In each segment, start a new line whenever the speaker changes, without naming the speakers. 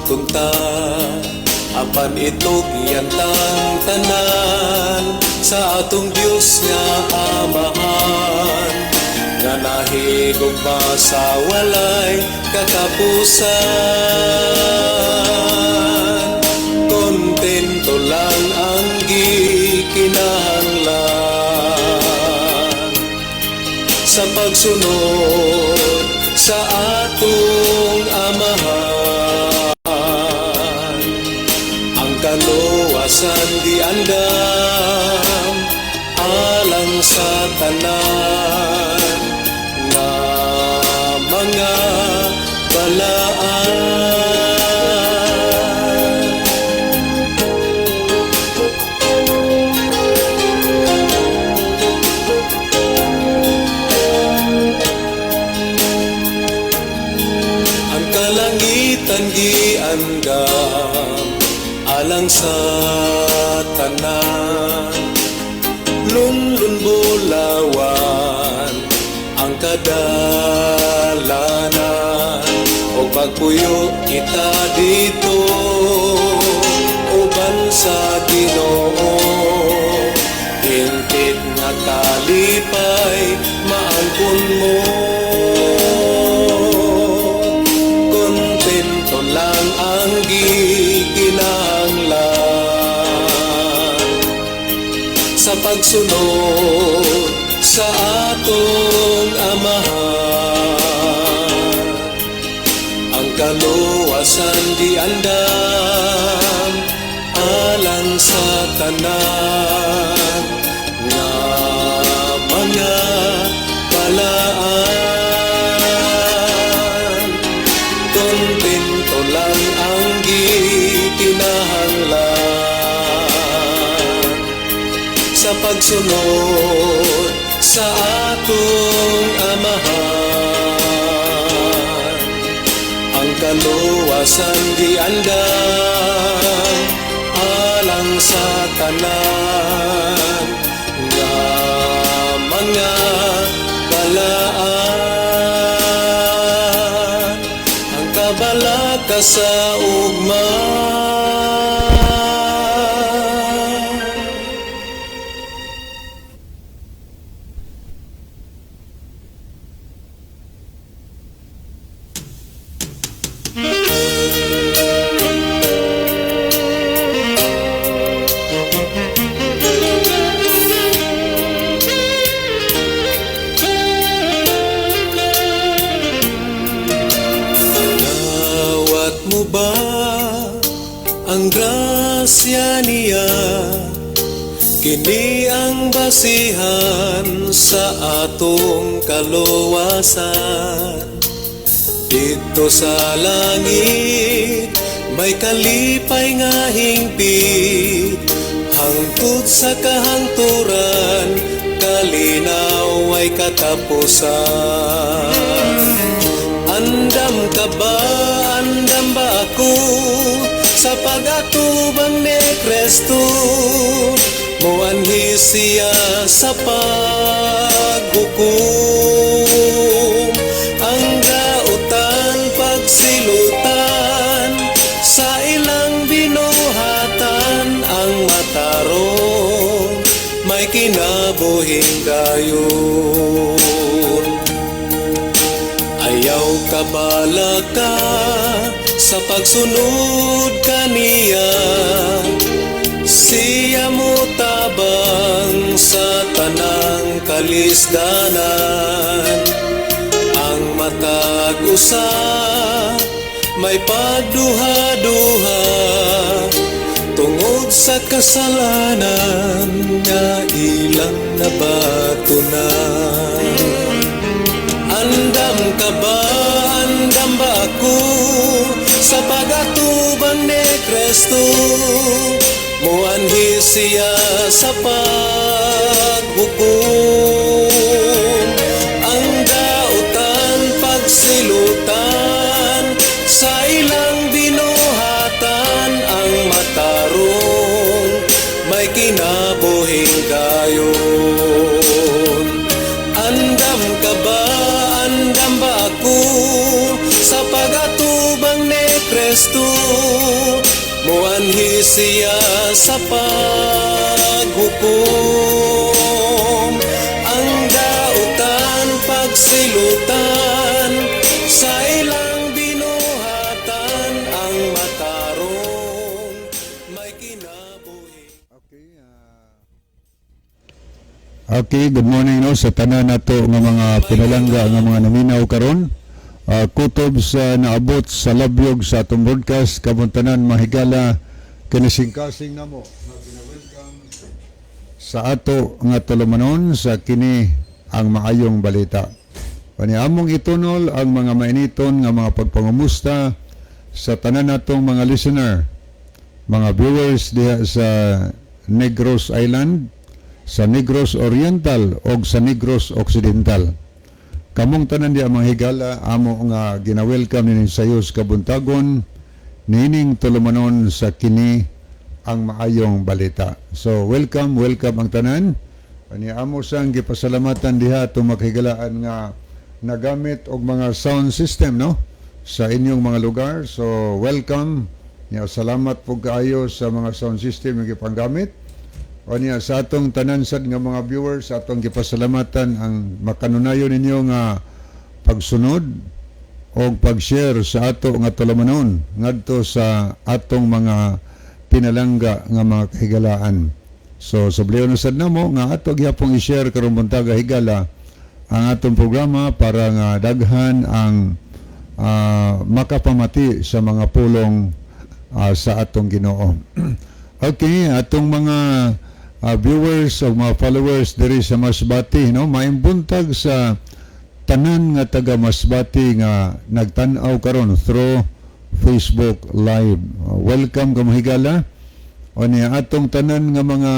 Unta apan itugyan tang tanan sa atong Dios nga Amahan nga nahigugma sa walay katapusan. Kontento lang ang gikinahanglan sa pagsunod sa atong Amahan. Ang kaluwasan giandam alang sa tanan nga mga balaan. Ang kalangitan giandam alang sa tanan, lunlun bulawan ang kadalanan o pagpuyo kita dito uban sa Ginoo. Hingpit nga kalipay maangkon mo. Kontento lang ang gikinahanglan sa pagsunod sa atong Amahan. Ang kaluwasan giandam alang sa tanan nga mga balaan. Kontento lang ang gikinahanglan sa pagsunod sa atong Amahan. Ang kaluwasan giandam alang sa tanan nga mga balaan. Ang kabalaka sa ugma. Nawat mo ba ang grasya niya? Kini ang basihan sa atong kaluwasan. Dito sa langit may kalipay nga hingpit, hangtod sa kahangturan, kalinaw ay katapusan. Andam ka ba, andam ba ako sa pag-atubang ni Kristo? Muanhi siya sa paghukom. Ang dautan pagsilutan sa ilang binuhatan, ang matarong may kinabuhing dayon. Ayaw kabalaka sa pagsunod kaniya, siya mo tabang sa tanang kalisdanan. Ang matag usa may pagduha-duha tungod sa kasalanan nga ilang nabatunan. Andam ka ba, andam ba ako sa pag-atubang ni Kristo? Muanhi siya sa paghukom. Ang dautan pagsilutan sa ilang binuhatan, ang matarong may kinabuhing dayon. Andam ka ba, andam ba ako sa pag-atubang ni Kristo? Siya sa paghukom. Ang dautan pagsilutan sa ilang binuhatan. Ang matarong may kinabuhi.
Okay, good morning, no, sa tanan nato nga mga pinalangga nga mga naminaw karon. Kutob sa naabot sa labyog sa atong broadcast, kamong tanan, mahigala, kinisingkasing namo nga gina-welcome sa ato nga tulumanon sa Kini ang Maayong Balita. Kani among itunol ang mga mainiton nga mga pagpangumusta sa tanan natong mga listener, mga viewers diha sa Negros Island, sa Negros Oriental o sa Negros Occidental. Kamong tanan diha, mga higala, amo nga gina-welcome ninyo sa sa kabuntagon niining tulumanon sa Kini ang Maayong Balita. So welcome, welcome ang tanan. Ani amo sang gipasalamatan diha atong makhigalaan nga nagamit og mga sound system, no, sa inyong mga lugar. So welcome. Nya salamat po kaayo sa mga sound system nga gipanggamit. O niya sa atong tanan sad nga mga viewers, atong gipasalamatan ang makanunayon ninyo nga pagsunod o pag-share sa ato nga tulumanon ngadto sa atong mga pinalangga nga mga kahigalaan. So subliyon na sad namo nga ato gihapong i-share karong buntaga, higala, ang atong programa para nga daghan ang makapamati sa mga pulong sa atong Ginoo. Okay, atong mga viewers o mga followers diri sa Masbate, no, maayong buntag sa tanan nga taga Masbate nga nagtan-aw karon through Facebook Live. Welcome kamo, higala. O niya atong tanan nga mga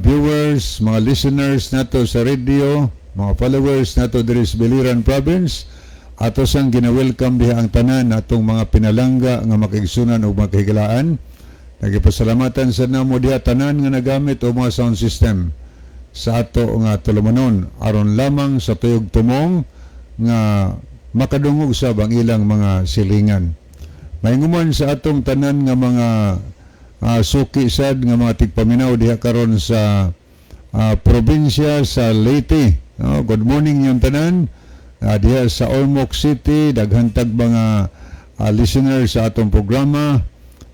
viewers, mga listeners nato sa radio, mga followers nato diri sa Biliran Province, ato sang gina-welcome diha ang tanan atong mga pinalangga nga makigsunan ug makihigalaan. Nagipasalamatan sa namo diha tanan nga nagamit og mga sound system sa ato nga tulumanon aron lamang sa tuyog tumong nga makadungog sab ang ilang mga silingan. Mainguman sa atong tanan nga mga suki sad nga mga tigpaminaw diha karon sa probinsya sa Leyte. No, good morning yung tanan. Diha sa Ormoc City, daghan tag mga listeners sa atong programa.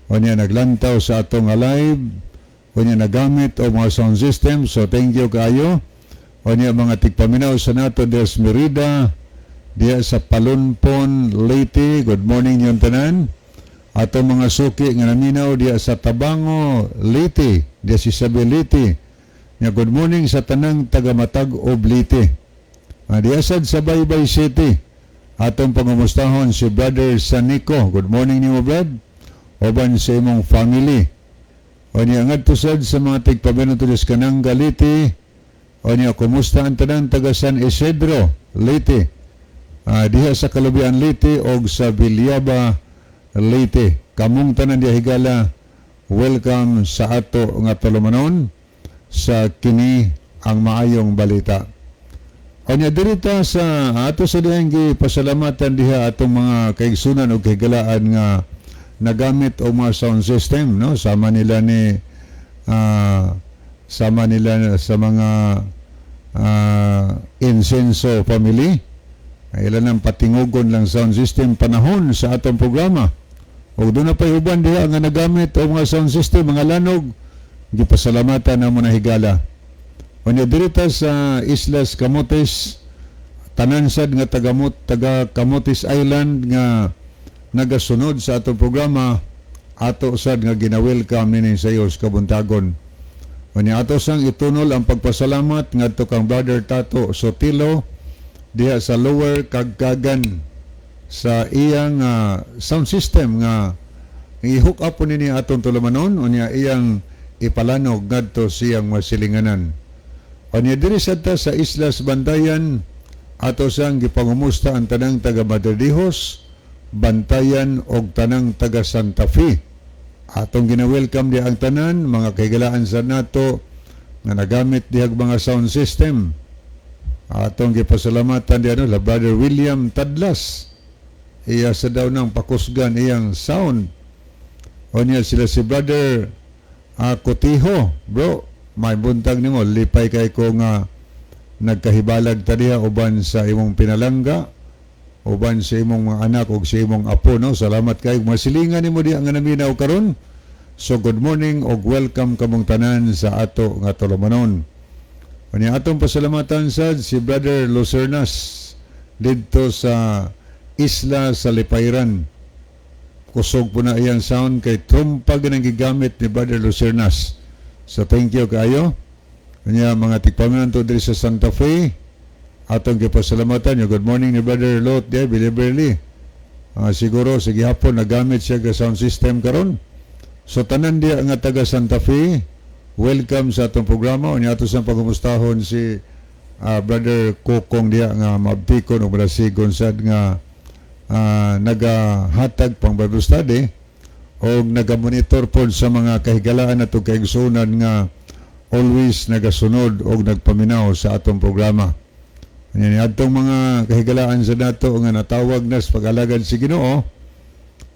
O niya naglantaw sa atong live. O niya nagamit og mga sound system. So thank you kaayo. O niya mga tigpaminaw sa nato diha sa Merida, diha sa Palonpon, Leyte. Good morning yung tanan. Ato mga suki nga naminaw diha sa Tabango, Leyte, diha si Isabel, Leyte. Nya good morning sa tanang taga Matag-ob, Leyte. Diha sad sa Baybay City. Atong pangumustahon si Brother Sanico. Good morning nimo, Brad. Uban sa imong family. O niya ngadto sad sa mga tigpaminaw sa Kananga, Leyte. O niya kumusta ang tanang taga San Isidro, Leyte. Diha sa Kalubian, Leyte og sa Villaba, Leyte. Kamong tanan diha, higala, welcome sa ato nga tulumanon sa Kini ang Maayong Balita. O niya dirita sa ato sa dihang pasalamatan diha atong mga kaigsunan o kahigalaan nga nagamit og mga sound system, no, sama nila sa mga Insenso family. Ay ilan ang patingugon lang sound system panahon sa atong programa. O doon na pa'y uban diha nga nagamit og mga sound system, mga lanog, gipasalamatan namo na, higala. Unya dirita sa Islas Camotes, tanan sad nga taga Camotes Island nga nagasunod sa atong programa, ato sad nga gina-welcome nini sa iyo sa kabuntagon. Unya ato sang itunol ang pagpasalamat ngadto kang Brother Tato Sotilo diha sa Lower Kagkagan sa iyang sound system nga i-hook up po nini atong tulumanon, unya iyang ipalanog ngadto siyang masilinganan. Unya diri sad ta sa Islas Bantayan, ato sang gipangumusta ang tanang taga Madridijos, Bantayan og tanang taga Santa Fe. Atong gina-welcome di ang tanan mga kahigalaan sa nato nga nagamit dihag mga sound system. Atong gipasalamatan di ano la Brother William Tadlas. Iya sa daw ng pakusgan iyang sound. Unya sila si Brother Cotijo, bro, may buntag nimo, lipay kay ko nga nagkahibalag ta diha uban sa imong pinalangga, uban sa imong mga anak ug sa imong apo, no. Salamat kay masilingan nimo diha nga naminaw karon. So good morning ug welcome kamong tanan sa ato nga tulumanon. Unya atong pasalamatan sad si Brother Lucernas didto sa Isla sa Lipayran. Kusog po na iyang sound kay trumpa ang gigamit ni Brother Lucernas. So thank you kaayo. Unya mga tigpaminaw to diri sa Santa Fe, atong gipasalamatan yung good morning ni Brother Lot di Biliberly. Siguro sa gihapon nagamit siya ga sound system karon. So tanan diya nga taga Santa Fe, welcome sa atong programa. Unya ato sa pagumustahon si Brother Kokong diya nga mabtikon o malasigon sad nga nagahatag pang Bible study o nagamonitor pod sa mga kahigalaan ato kaigsunan nga always nagasunod o nagpaminaw sa atong programa. Unya ni atong mga kahigalaan sa nato nga natawag na sa pag-alagad si Ginoo,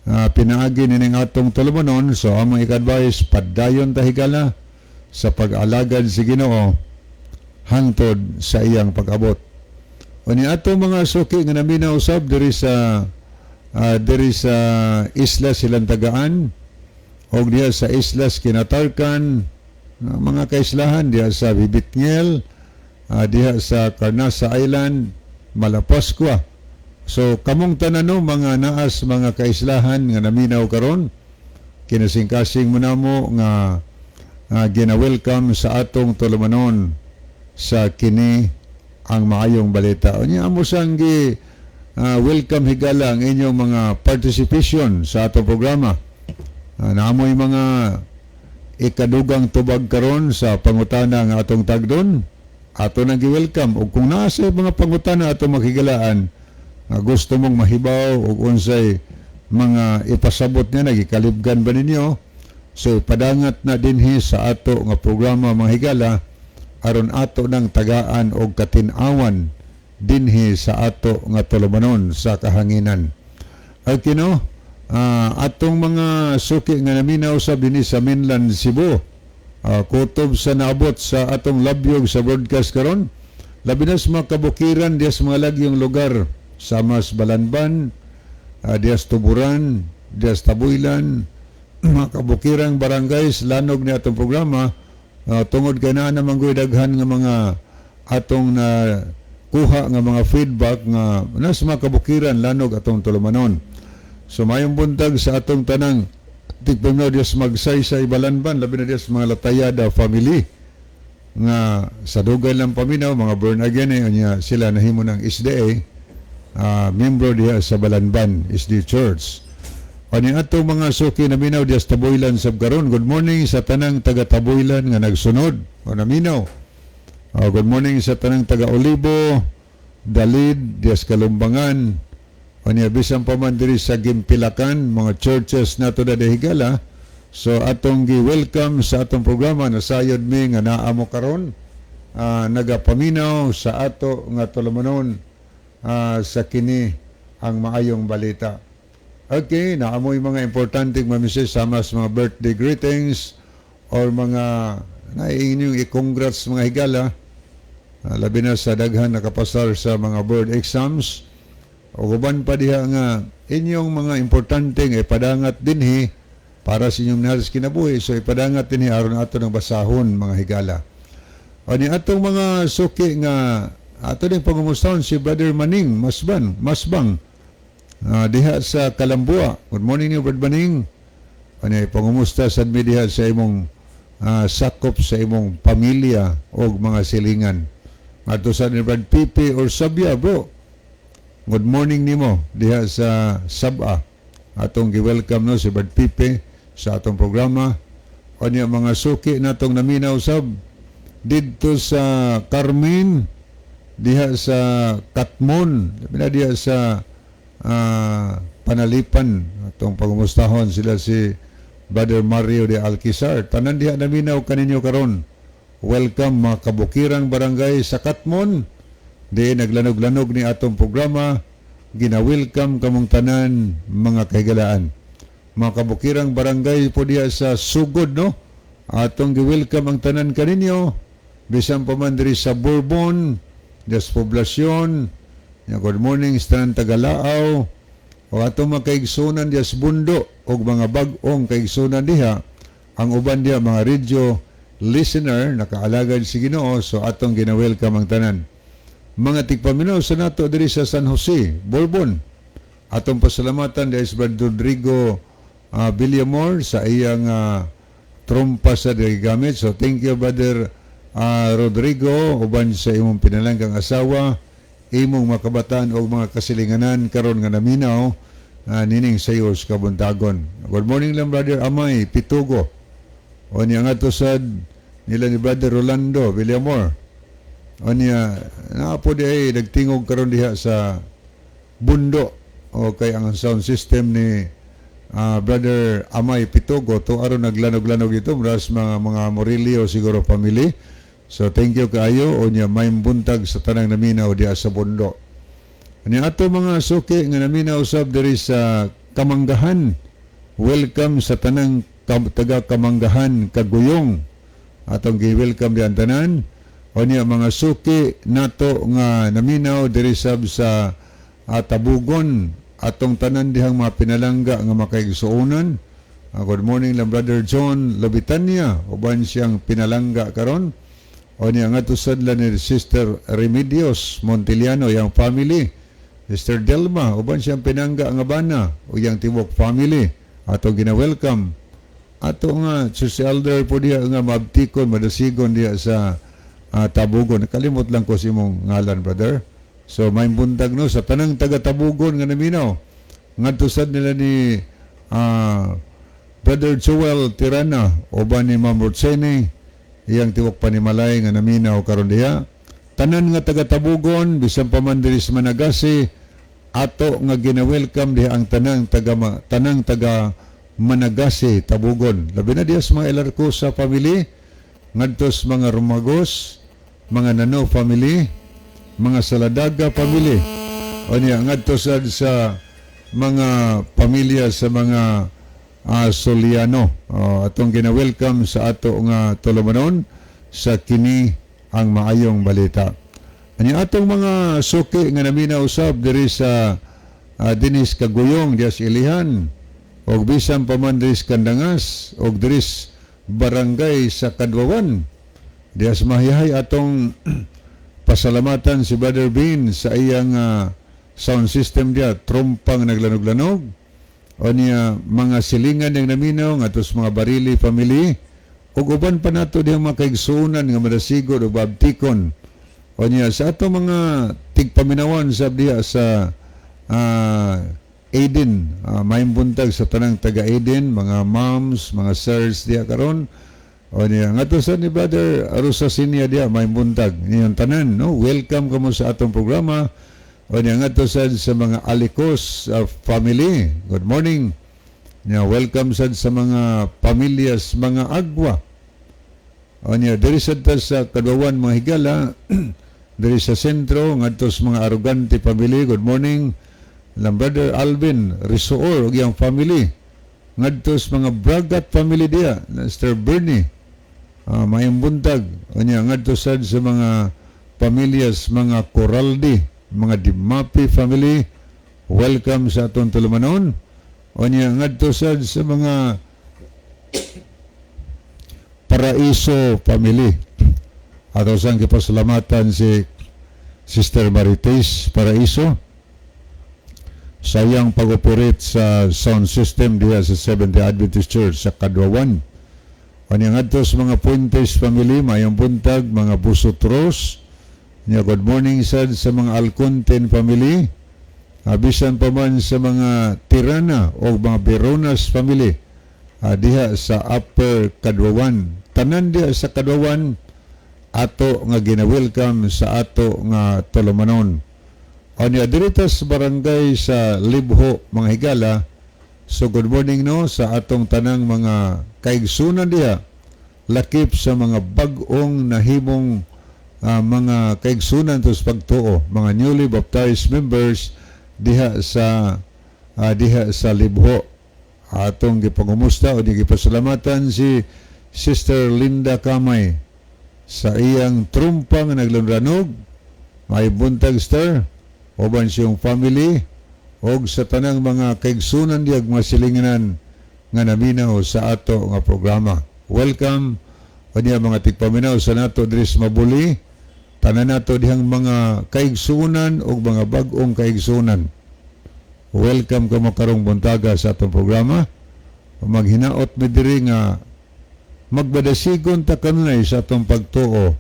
pinaagi nining atong tulumanon, so among ika-advise, padayon ta, higala, sa pag-alagad si Ginoo hangtod sa iyang pag-abot. Unya atong mga suki nga naminaw usab diri sa Isla Silantagaan o diha sa Islas Kinatarkan, mga kaislahan diha sa Bibitngel, diha sa Carnasa Island, Malapascua. So kamong tanan, no, mga naas mga kaislahan nga naminaw karon, kinasingkasing mo namo nga gina-welcome sa atong tulumanon sa kini ang maayong balita. Unya amo sang gi welcome, higala, ang inyong mga participation sa atong programa. Naamoy mga ikadugang tubag karon sa pangutana nga atong tagdon, ato nang gi-welcome ug kung naa sa mga pangutana atong makigalaan nga gusto mong mahibaw ug unsay mga ipasabot niya, nagikalibgan ba ninyo, so ipadangat na dinhi sa ato nga programa, mga higala, aron ato nang tagaan og katin-awan dinhi sa ato nga tulumanon sa kahanginan. Okay, no? Atong mga suki nga naminaw sa dinhi sa mainland Cebu, kutob sa naabot sa atong labyog sa broadcast karon, labi na sa mga kabukiran diya sa mga lagyong lugar sama sa Balanban, diya sa Tuburan, diya sa Tabuilan, mga kabukirang barangays, lanog ni atong programa, tungod kay naa naman goy daghan nga mga atong na kuha nga mga feedback nga nas mga kabukiran lanog atong tulumanon. So mayong buntag sa atong tanang tigpaminaw diya sa Magsaysay, Balanban, labi na diya sa mga Latayada family nga sa dugay lang paminaw, mga born again eh, unya sila nahimo ng SDA membro diha sa Balanban SDA Church. Ani atong mga suki naminaw diya sa Tabuilan sab karon. Good morning sa tanang taga Tabuilan nga nagsunod o naminaw. Good morning sa tanang taga Olibo, Dalid, diya sa Kalumbangan. Unya bisan pa man diri sa Gimpilakan, mga churches nato na higala. So atong gi-welcome sa atong programa, nasayod mi nga naa mo karon nagapaminaw sa ato nga tulumanon sa kini ang maayong balita. Okay, naamoy mga importanteng mga message sama sa mga birthday greetings or mga naiinyong i-congrats, mga higala. Labi na sa daghan nakapasar sa mga board exams o uban pa diha nga inyong mga importanteng ipadangat dinhi para sa inyong nahal sa kinabuhi. So ipadangat dinhi aron ato ng basahon, mga higala. O ni atong mga suki nga ato din pangumustahon si Brother Maning Masban, Masbang, diha sa Kalambua. Good morning niyo, Brother Maning. Ano, pangumusta sad mi diha sa imong sakop sa imong pamilya o mga silingan. Adto sa ni Brad Pipi or Sabia, bro. Good morning nimo diha sa Saba. Atong gi-welcome, no, si Brad Pipi sa atong programa. Unya mga suki natong naminaw sab didto sa Carmen, diha sa Katmon, labi na diha sa Panalipan, atong pangumustahon sila si Brother Mario de Alquizar. Tanan diha naminaw kaninyo karon. Welcome, mga kabukirang barangay sa Katmon. Di naglanog-lanog ni atong programa. Gina-welcome kamong tanan, mga kahigalaan. Mga kabukirang barangay po diha sa Sugod, no? Atong gi-welcome ang tanan kaninyo bisan pa man diri sa Bourbon, des Poblacion. Ya, good morning sa tanan taga-Laaw o atong mga kaigsunan diha sa Bundo og mga bag-ong kaigsunan diha. Ang uban diha mga radio listener, nakaalagad si Ginoo, so atong gina-welcome ang tanan. Mga tigpaminaw sa nato diri sa San Jose, Bourbon. Atong pasalamatan diri sa Brad Rodrigo Villamor sa iyang trompa sa diri gamit. So thank you, Brother Rodrigo, uban sa imong pinalanggang asawa, imong mga kabataan o mga kasilinganan karon nga naminaw nining sayo sa kabuntagon. Good morning lang, Brother Amay Pitugo. O niya nga to sad nila ni Brother Rolando Villamor. O niya naa po di ay nagtingog karon diha sa Bundo o kay ang sound system ni Brother Amay Pitugo to aron naglanog-lanog ito mras mga Morillo siguro family. So thank you kaayo o niya may buntag sa tanang naminaw diha sa Bundo. Ani ato mga suki nga naminaw usab diri sa Kamanggahan. Welcome sa tanang taga Kamanggahan Kaguyong. Atong gi-welcome diyan tanan. O niya mga suki nato nga naminaw diri sab sa Tabugon, atong tanan dihang mga pinalangga nga makaigsuonan. Good morning lang, Brother John Lobitania, uban siyang pinalangga karon. O niya nga sad ni Sister Remedios Montiliano, yang family. Sister Delma, uban siyang pinangga nga bana o yang tibuok family. Ato gina-welcome. Ato nga si Elder po diha nga maabtikon, madasigon diha sa Tabugon. Nakalimot lang ko sa imong ngalan, brother. So may buntag, no, sa tanang taga Tabugon nga naminaw. Ngadto sad nila ni Brother Joel Tirana uban ni Ma'am Rotsene, iyang tibuok panimalay nga naminaw karon diha. Tanan nga taga Tabugon, bisan pa man diri sa Managasi, ato nga gina-welcome diha ang tanang taga Managasi, Tabugon. Labi na diha sa mga Elarcosa family, ngadto sa mga Rumagos, mga Nano family, mga Saladaga family. O niya ngadto sa mga pamilya sa mga Soliano. O, atong gina-welcome sa ato nga tulumanon sa kini ang maayong balita. Ani atong mga suki nga naminaw usab diri sa Dinis Kaguyong dias Ilihan og bisan pa man diri sa Kandangas og diri sa barangay sa Kadwawan dias Mahihay, atong pasalamatan si Brother Bean sa iyang sound system diya, trumpang naglanog-lanog. O niya mga silingan ng naminaw ngadto sa mga Barili family ug uban pa nato diyang mga kaigsuonan nga madasigod o babtikon. O niya sa ato mga tigpaminawan sa diha sa Aiden, maayong buntag sa tanang taga Aiden, mga moms, mga sirs diha karon. O niya ngadto sa ni Brother Arusa Sinia diha, maayong buntag niyang tanan, no? Welcome kamo sa atong programa. O niya ngadto sad sa mga Alicos family, good morning. Niya welcome sad sa mga pamilyas mga Agwa. O niya diri sad ta sa Kadwawan, mga higala, diri sa sentro, ngadto sa mga Arrogante family, good morning. Lang Brother Alvin Risoor ug iyang family. Ngadto sa mga Bragat family diha, Mr. Bernie. Maayong buntag. O niya ngadto sad sa mga pamilyas mga Coraldi, mga Dimapi family. Welcome sa atong tulumanon. O niya ngadto sad sa mga Paraiso family. Ato sang gipasalamatan si Sister Marites Paraiso sa iyang pag-operate sa sound system diha sa Seventh Day Adventist Church sa Kadwawan. O niya ngadto sa mga Puentes family, mayong buntag, mga Busutros. Niya good morning sad sa mga Alconten family. Bisan pa man sa mga Tirana o mga Veronas family diha sa Upper Kadwawan. Tanan diha sa Kadwawan, ato nga gina-welcome sa ato nga tulumanon. O niya diri ta sa barangay sa Libho, mga higala. So good morning, no, sa atong tanang mga kaigsunan diha lakip sa mga bag-ong nahimong mga kaigsunan to sa pagtuo, mga newly baptized members diha sa Libho. Atong gipangumusta o gipasalamatan si Sister Linda Kamay sa iyang trumpa nga naglunranog. May buntag, sir, uban siyang family og sa tanang mga kaigsunan diyag mga silinganan nga naminaw sa ato nga programa. Welcome kaniya mga tigpaminaw sa nato diri sa Mabuli, tanan nato dihang mga kaigsunan og mga bag-ong kaigsunan. Welcome kamo karong buntaga sa atong programa. Maghinaot mi diri nga magbadasigon ta kanunay sa atong pagtuo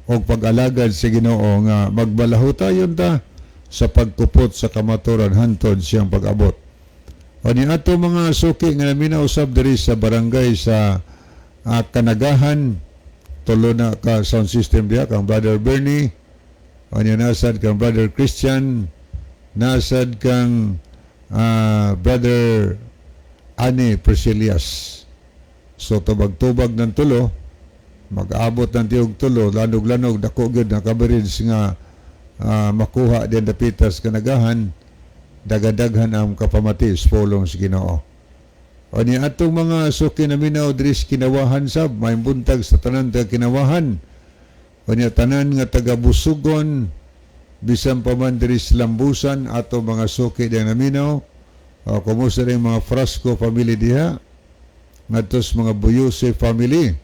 o pag-alagad sa Ginoo, nga magbalahotayon ta sa pagkupot sa kamaturan hantod siyang pag-abot. O ni ato mga suki nga naminaw usab diri sa barangay sa Kanagahan, tulo na ka sound system diha, kang Brother Bernie, o niya nasad kang Brother Christian, nasad kang Brother Ani Priscillas. So tubag-tubag ng tulo, mag-abot ng tiog tulo, lanog-lanog, dako gyud na coverage nga makuha din dapitas Kanagahan, dagadaghan ang kapamati sa pulong sa Ginoo. O ni atong mga suki na minaw diri sa Kinawahan sab, may buntag sa tanan taga Kinawahan. O niya tanan nga taga Busugon, bisan pa man diri sa Lambusan, ato mga suki diyang naminaw. O, kumusta rin mga Frasco family diha? Ngadto sa mga Buyuse family,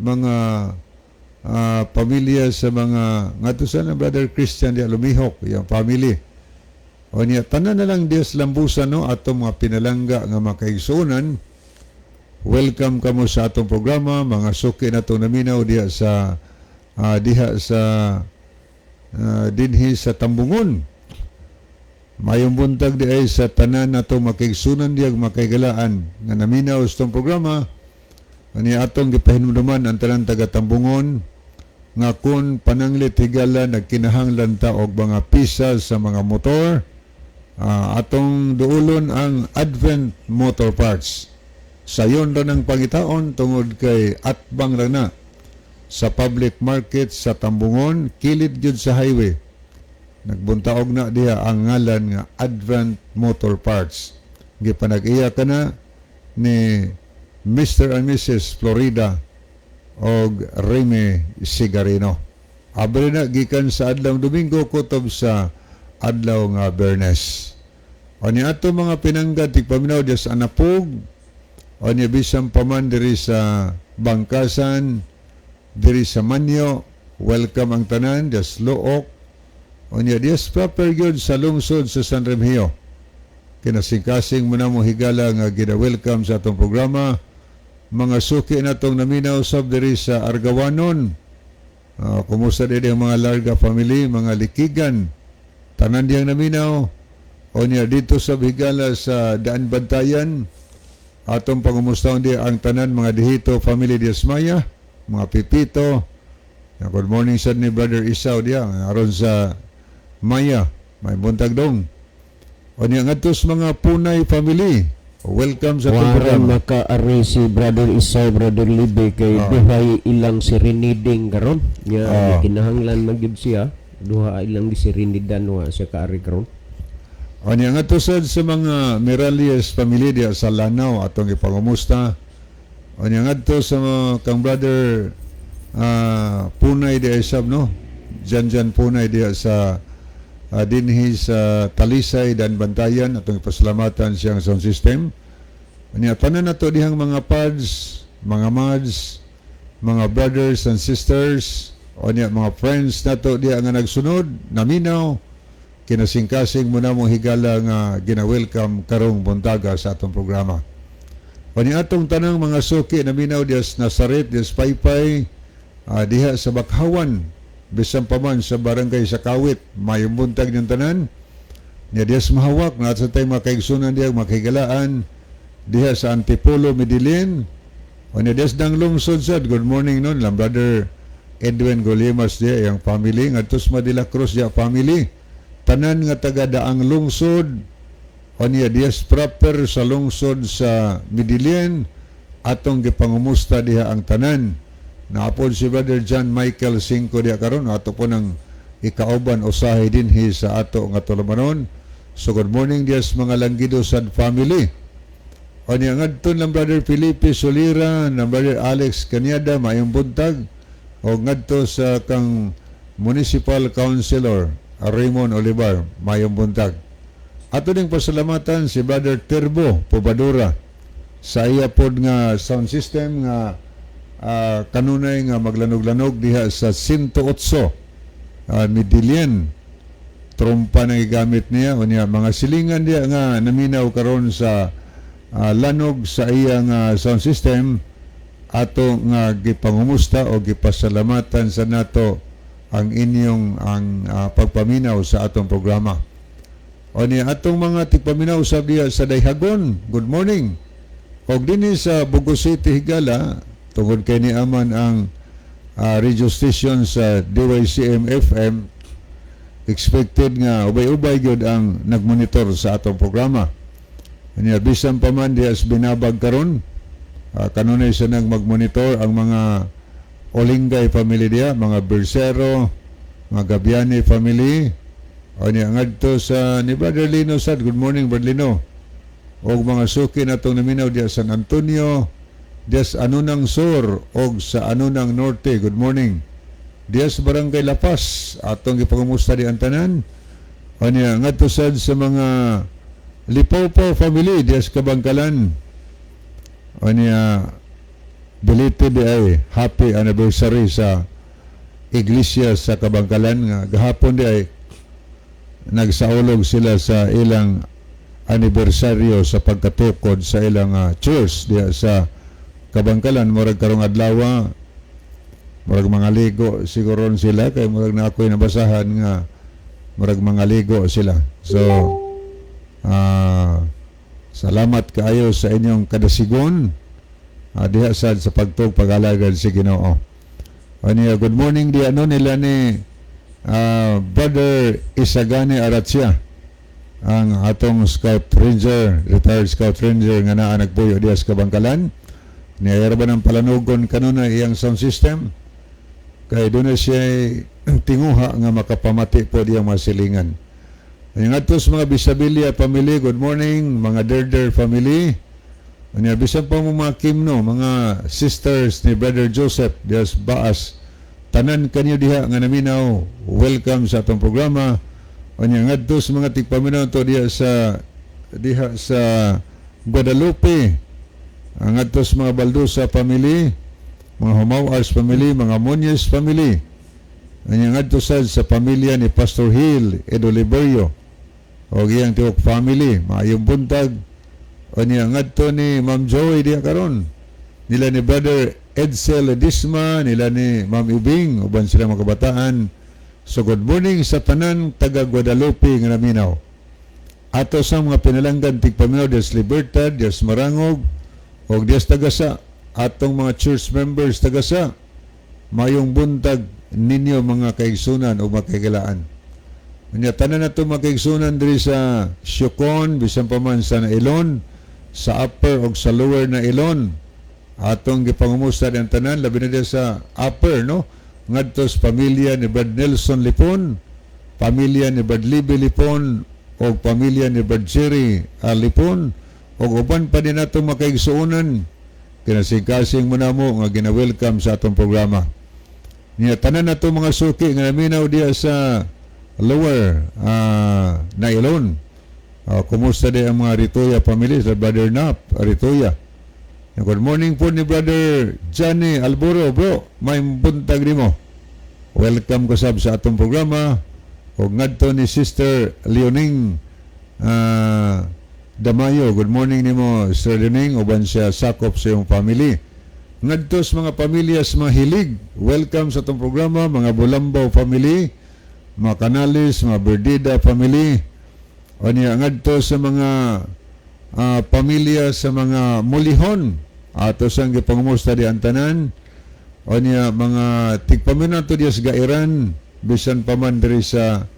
mga pamilya sa mga ngadto sa na Brother Christian diha Lumihok, yung family. O niya tanan na lang diha sa Lambusan, no, ato mga pinalangga nga mga kaigsuonan. Welcome kamo sa atong programa, mga suki nato naminaw diha sa dinhi sa Tambungon. Mayong buntag di ay sa tanan nato makaigsunan diyag makaigalaan nga naminaw sa itong programa. Ani atong gipahinumduman ang tanan taga Tambungon nga kung pananglit higala nagkinahanglan ta og mga pisa sa mga motor, atong duulon ang Advent Motor Parts. Sayon ra ng pangitaon tungod kay atbang ra na sa public market sa Tambungon, kilid gyud sa highway. Nagbuntaog na diha ang ngalan nga Advent Motor Parts. Gipanag-iya ka na ni Mr. and Mrs. Florida og Remy Sigarino. Abre na gikan sa adlaw Domingo kutob sa adlaw nga Bernes. O ni ato mga pinanggad tigpaminaw diya sa Anapog, o ni bisan pa man diri sa Bangkasan, diri sa Manyo, welcome ang tanan diya sa Luok, o niya diya proper gyud sa lungsod sa San Remigio. Kinasingkasing mo na mo higala nga gina-welcome sa atong programa. Mga suki na itong naminaw sab diri sa Argawanon. Kumusta din ang mga Larga family, mga Likigan. Tanan diyang naminaw. O niya dito sa higala sa Daan Bantayan. Atong pangumustahon di ang tanan mga Dihito family dias Maya, mga Pipito. Good morning sad ni Brother Isaw diya aron sa Maya. May buntag dong. O niya ngadto sa mga Punay family. Welcome sa atong
Waran
programa.
Makaari si Brother Isay, Brother Libe kay duhay ilang siriniding karon. Nya kinahanglan man gyud siya. Duha ilang gisirinidan, wa siya kaari karon.
O niya ngadto sad sa mga Miralies family diya sa Lanao, atong ipangumusta. O niya ngadto sa mga kang Brother Punay diya sab, no. Jan Jan Punay diya sa dinhi sa Talisay dan Bantayan, atong ipasalamatan siyang sound system. Niya tanan nato dihang mga pads, mga mads, mga brothers and sisters, o niya mga friends nato diha nga nagsunod, naminaw, kinasingkasing mo na mong higala nga gina-welcome karong buntaga sa atong programa. O niya atong tanang mga suki naminaw diya sa Nazaret, diya sa Paypay, diha sa Bakhawan, bisan pa man sa barangay sa Kawit, mayong buntag niyang tanan, niya diya sa Mahawak, na sa tayong mga kaigsunan diya, mga kahigalaan, diha sa Antipolo, Medellin, o niya diya sa Dang Lungsod sad, good morning nun, lang Brother Edwin Golimas diya, yang family, ngadto sa Madila Cruz diya family, tanan nga taga Daang Lungsod, o niya diya proper sa lungsod sa Medellin, atong gipangumusta diha ang tanan. Naapod si Brother John Michael Cinco diha karon, ato po ng ikauban usahay dinhi sa ato nga tulumanon. So good morning diya sa mga Langgido sad family. O niya ngadto ng Brother Felipe Solira, ng Brother Alex Canyada, maayong buntag. O ngadto sa kang Municipal Councilor Raymond Olivar, maayong buntag. Ato ning pasalamatan si Brother Terbo Pobadura sa iya pod nga sound system nga kanunay nga maglanog-lanog diha sa 108 Medellin. Trompa na gigamit niya. Unya mga silingan diha nga naminaw karon sa lanog sa iya nga sound system, ato nga gipangumusta o gipasalamatan sa nato ang inyong ang pagpaminaw sa atong programa. O niya atong mga tigpaminaw sa diha sa Dayhagon, good morning. Og dinhi sa Bogo City, Higala, tungod kay ni aman ang radio station sa DYCM FM, expected nga ubay-ubay gyud ang nagmonitor sa atong programa. Nya bisan pa man diha sa Binabag karon, kanunay sa nang magmonitor ang mga Olingay family diha, mga Bersero, mga Gabiani family. O niya ngadto sa ni Brother Lino sad, good morning, Brother Lino. Og mga suki natong naminaw diha San Antonio, diha sa Anunang Sur og sa Anunang Norte, good morning. Diha sa Barangay Lapas, atong gipangumusta di ang tanan. O niya ngadto sad sa mga Lipopo family diha sa Kabangkalan. O niya belated di ay happy anniversary sa iglesia sa Kabangkalan nga gahapon di ay nagsaulog sila sa ilang anibersaryo sa pagkatukod sa ilang church diha sa Kabangkalan. Murag karong adlaw murag mga ligo siguro sila kay murag na ako'y nabasahan nga murag mga ligo sila. So salamat kaayo sa inyong kadasigon diha sad sa pagtug pag-alagad sa Ginoo. Aniya, good morning di ano nila ni Brother Isagani Aratsia, ang atong Scout Ranger, retired Scout Ranger nga naa nagpuyo diha sa Kabangkalan. Niya ba ng palanugon kanunay iyang sound system? Kay doon na siya tinguha nga makapamati po diyang masilingan. Ang adto sa mga Bisabilia family, good morning. Mga Derder family. Anya bisan pa mo mga Kimno, mga sisters ni Brother Joseph dias Baas. Tanan kanyo diha nga naminaw, welcome sa atong programa. Anya ngadto sa mga tigpaminaw to diha sa Guadalupe. Ang ngadto sa mga Baldusa family, mga Humawas family, mga Muñez family. Anya ngadto sad sa pamilya ni Pastor Hill Edo Liberio o iyang tiwok family, maayong buntag. Anya ngadto ni Ma'am Joy diha karon. Nila ni Brother Edsel Ledisma, nila ni Ma'am Ibing, uban sila mga kabataan. So good morning sa tanan taga Guadalupe nga naminaw. Ato sa mga pinalanggan tigpaminaw dias Libertad, dias Marangog, og dias Tagasa, atong mga church members Tagasa, mayong buntag ninyo, mga kaigsunan o mga kahigalaan. Unya tanan nato mga kaigsunan diri sa Siocon, bisan pa man sa Nailon, sa upper og sa lower na Ilon. Atong gipangumusta ang tanan, labi na diha sa upper, no? Ngadto sa pamilya ni Brad Nelson Lipon, pamilya ni Brad Libby Lipon, og pamilya ni Brad Jerry Lipon, og uban pa din nato mga kaigsuonan kinasing-kasing mo na mo nga gina-welcome sa atong programa. Niya tanan nato mga suki nga naminaw diha sa lower Nailon. Kumusta di ang mga Ritoya family sa Brother Nap Ritoya. Good morning po ni Brother Johnny Alburo, bro. May buntag nimo. Welcome ko sab sa atong programa. Og ngadto ni Sister Leoning Damayo. Good morning nimo, Sister Leoning, uban siya sakop sa iyong family. Ngadto sa mga pamilya sa mga hilig. Welcome sa atong programa, mga Bulambaw family, mga Canales, mga Berdida family. O niya ngadto sa mga pamilya sa mga Mulihon. Ato sang gipangumusta di ang tanan. O niya mga tigpaminaw to diya sa Gairan, bisan pa man diri sa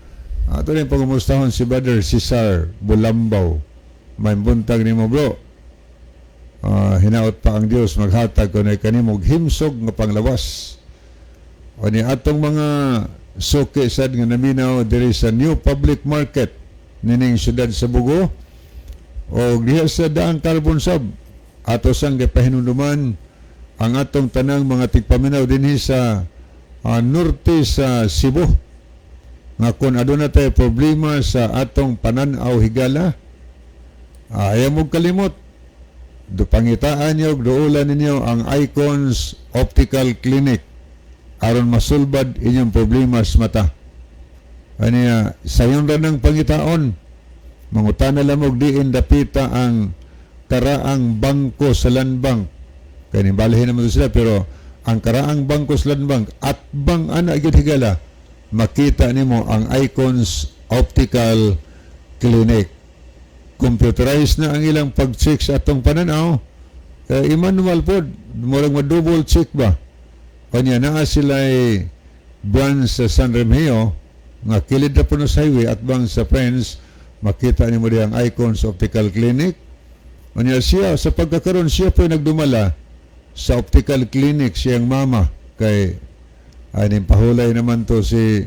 ato rin pangumustahon si Brother Cesar Bulambaw. May buntag nimo, bro. Hinaot pa ang Dios maghatag kun ay kanimo og himsog nga panglawas. O ni atong mga suki sad nga naminaw diri sa New Public Market nining syudad sa Bogo. O diha sa Daang Carbon Sub, ato sang gipahinumduman ang atong tanang mga tigpaminaw dinhi sa norte sa Cebu nga kung aduna tay problema sa atong panan-aw, higala, ayaw mo kalimot do pangitaan niyo, duolan ninyo ang Icons Optical Clinic aron masulbad inyong problema sa mata. Aniya, sayon ra ng pangitaon, mangutana lamog diin dapita ang karaang bangko sa Landbank, kay nibalhin naman to sila, pero ang karaang bangko sa Landbank at bang ana gyud, higala, makita nimo ang Icons Optical Clinic. Computerized na ang ilang pag-check sa atong pananaw, eh, i-manual pod, murag ma-double check ba. Kanya naa sila branch sa San Remigio nga kilid na po sa highway at bang sa Friends, makita nimo diha ang Icons Optical Clinic. Unya siya sa pagkakaroon, siya po nagdumala sa optical clinic, siyang mama, kay ay pahulay naman to si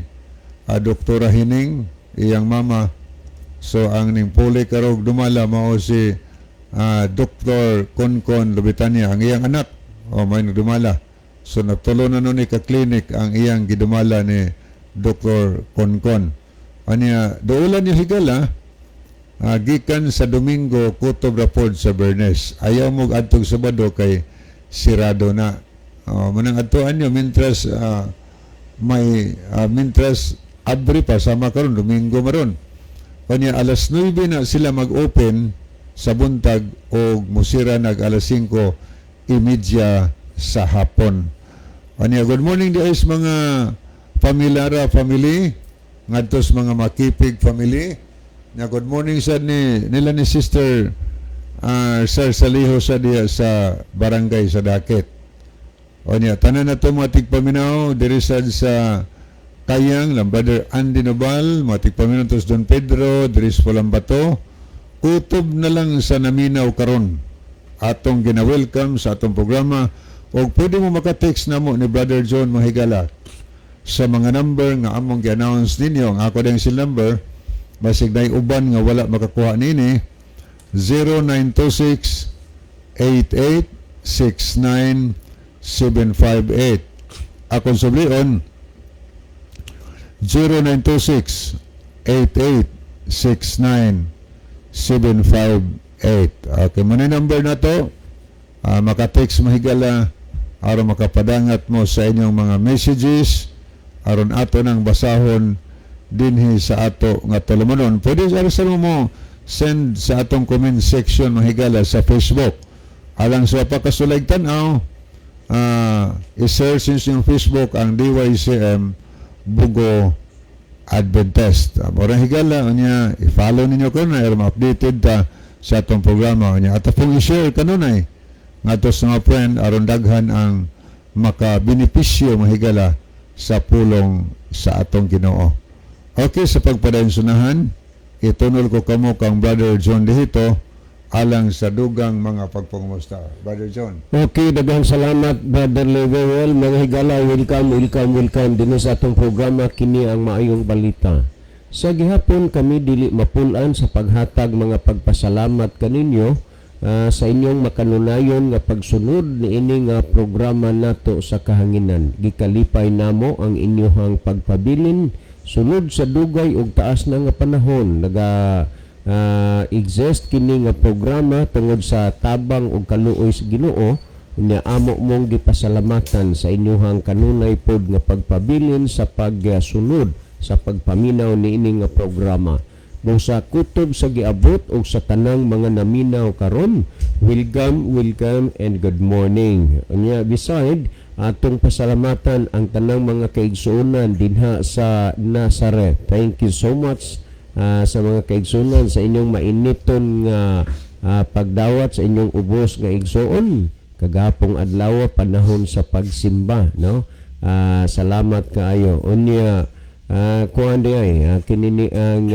Doktora Hining, iyang mama. So ang ning puli karog dumala mao si Dr. Konkon Lubitania, ang iyang anak o may nagdumala. So nagtulo na nun ni ka clinic ang iyang gidumala ni Dr. Konkon. Anya duolan niya, higala, gikan sa Domingo kutob ra pod sa Bernes. Ayaw mo adtog Sabado kay sirado na. Manang adtuan niyo mientras may mientras abri pa, sama karon Domingo maron. Kanya alas 9 na sila mag-open sa buntag o musira nag alas 5:30 sa hapon. Kanya good morning di sa mga Pamilara family, ngadto sa mga Makipig family. Na good morning sa ni nila ni Sister Sir Saliho sa diya sa barangay sa Dakit. O niya, tanan na to mga tigpaminaw diri sad sa Kayang, lang Brother Andy Nobal, mga tigpaminaw to sa Don Pedro, diri sa Polambato, kutob na lang sa naminaw karon. Atong gina-welcome sa atong programa o pwede mo maka-text na mo ni Brother John, mga higala, sa mga number nga among gi-announce ninyo. Ang ako ding cell number, basig nay uban nga wala makakuha nini, 0926 88 69 758. Akong sublion, 0926 88 69 758. Okay, mao number na to. Maka-text, mahigala, aron makapadangat mo sa inyong mga messages aron ato nang basahon dinhi sa ato nga tulumanon. Pwede sa mo send sa atong comment section, mahigala, sa Facebook. Alang sa pakasulay tan-aw, i-search yung Facebook ang DYCM Bugo Adventist. Mura, higala, unya, i-follow ninyo ko na, aron ma-updated ta sa atong programa. Unya, at pong i-share kanunay ngadto sa mga friend aron daghan ang makabenepisyo, mahigala, sa pulong sa atong Ginoo. Okay, sa pagpadayon sunahan, itunol ko kamo kang Brother John Dihito alang sa dugang mga pagpangumusta. Brother John.
Okay, daghang salamat, Brother Lewel. Mga higala, welcome, welcome, welcome dinhi sa atong programa, kini ang Maayong Balita. Sa gihapon kami dili mapul-an sa paghatag mga pagpasalamat kaninyo sa inyong makanunayon nga pagsunod niini nga programa nato sa kahanginan. Gikalipay namo ang inyong pagpabilin sulod sa dugay ug taas na nga panahon naga exist kini nga programa tungod sa tabang ug kaluoy sa Ginoo. Nya amo mong gipasalamatan sa inyuhang kanunay pod nga pagpabilin sa pagsunod sa pagpaminaw niini nga programa. Kung sa kutob sa giabot og sa tanang mga naminaw karon, welcome, welcome and good morning. Unya beside atong pasalamatan ang tanang mga kaigsuonan dinha sa Nazareth. Thank you so much sa mga kaigsuonan sa inyong mainiton nga pagdawat sa inyong ubos nga igsuon kagahapong adlaw panahon sa pagsimba, no? Salamat kaayo. Unya kuan di ay kini ni ang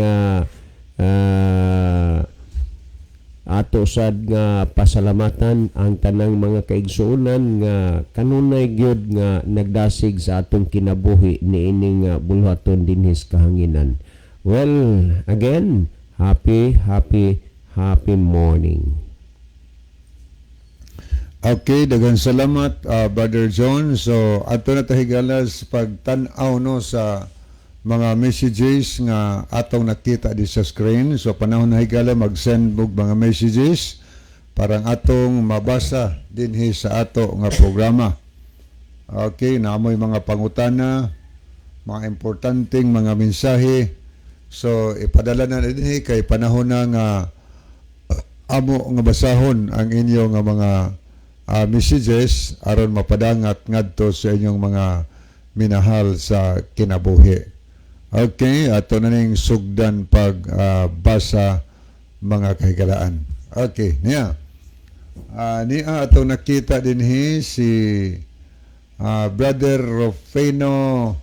ato sad nga pasalamatan ang tanang mga kaigsuonan nga kanunay gyud nga nagdasig sa atong kinabuhi niining bulhaton dinhi sa kahanginan. Well, again, happy happy Happy morning.
Okay, daghang salamat, Brother John. So ato na ta, higala, sa pagtan-aw, no, sa mga messages nga atong nakita di sa screen. So panahon na, higala, mag-send og mga messages para ang atong mabasa dinhi sa ato nga programa. Okay, naamoy mga pangutana, mga importanteng mga mensahe. So ipadala na dinhi kay panahon na nga amo nga basahon ang inyo nga mga messages aron mapadangat ngadto sa inyong mga minahal sa kinabuhi. Okay, ato na ning sugdan pag basa, mga kahigalaan. Okay, niya. Niya ato nakita dinhi si Brother Rufino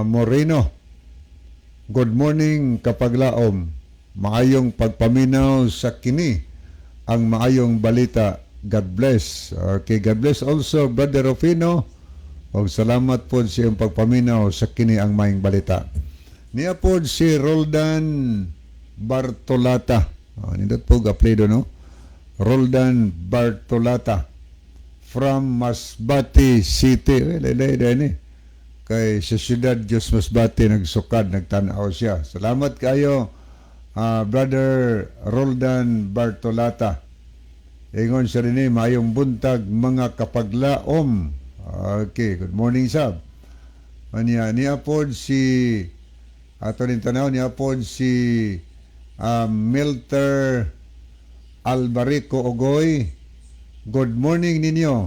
Moreno. "Good morning, kapaglaom. Maayong pagpaminaw sa kini ang maayong balita. God bless." Okay, God bless also, Brother Rufino. Og salamat po sa iyong pagpaminaw sa kini ang maayong balita. Niya po si Roldan Bartolata. Oh, nindot po apelyido, no? Roldan Bartolata from Masbate City. Eh, laylay din eh. Kay sa Siyudad Diyos Masbate nagsukad, nagtanaw siya. Salamat kayo, Brother Roldan Bartolata. Ingon siya rin eh, "Maayong buntag, mga kapaglaom." Okay, good morning sab. Anya, niya po si ato rin tanaw, niya po si Milter Albarico Ogoy. "Good morning ninyo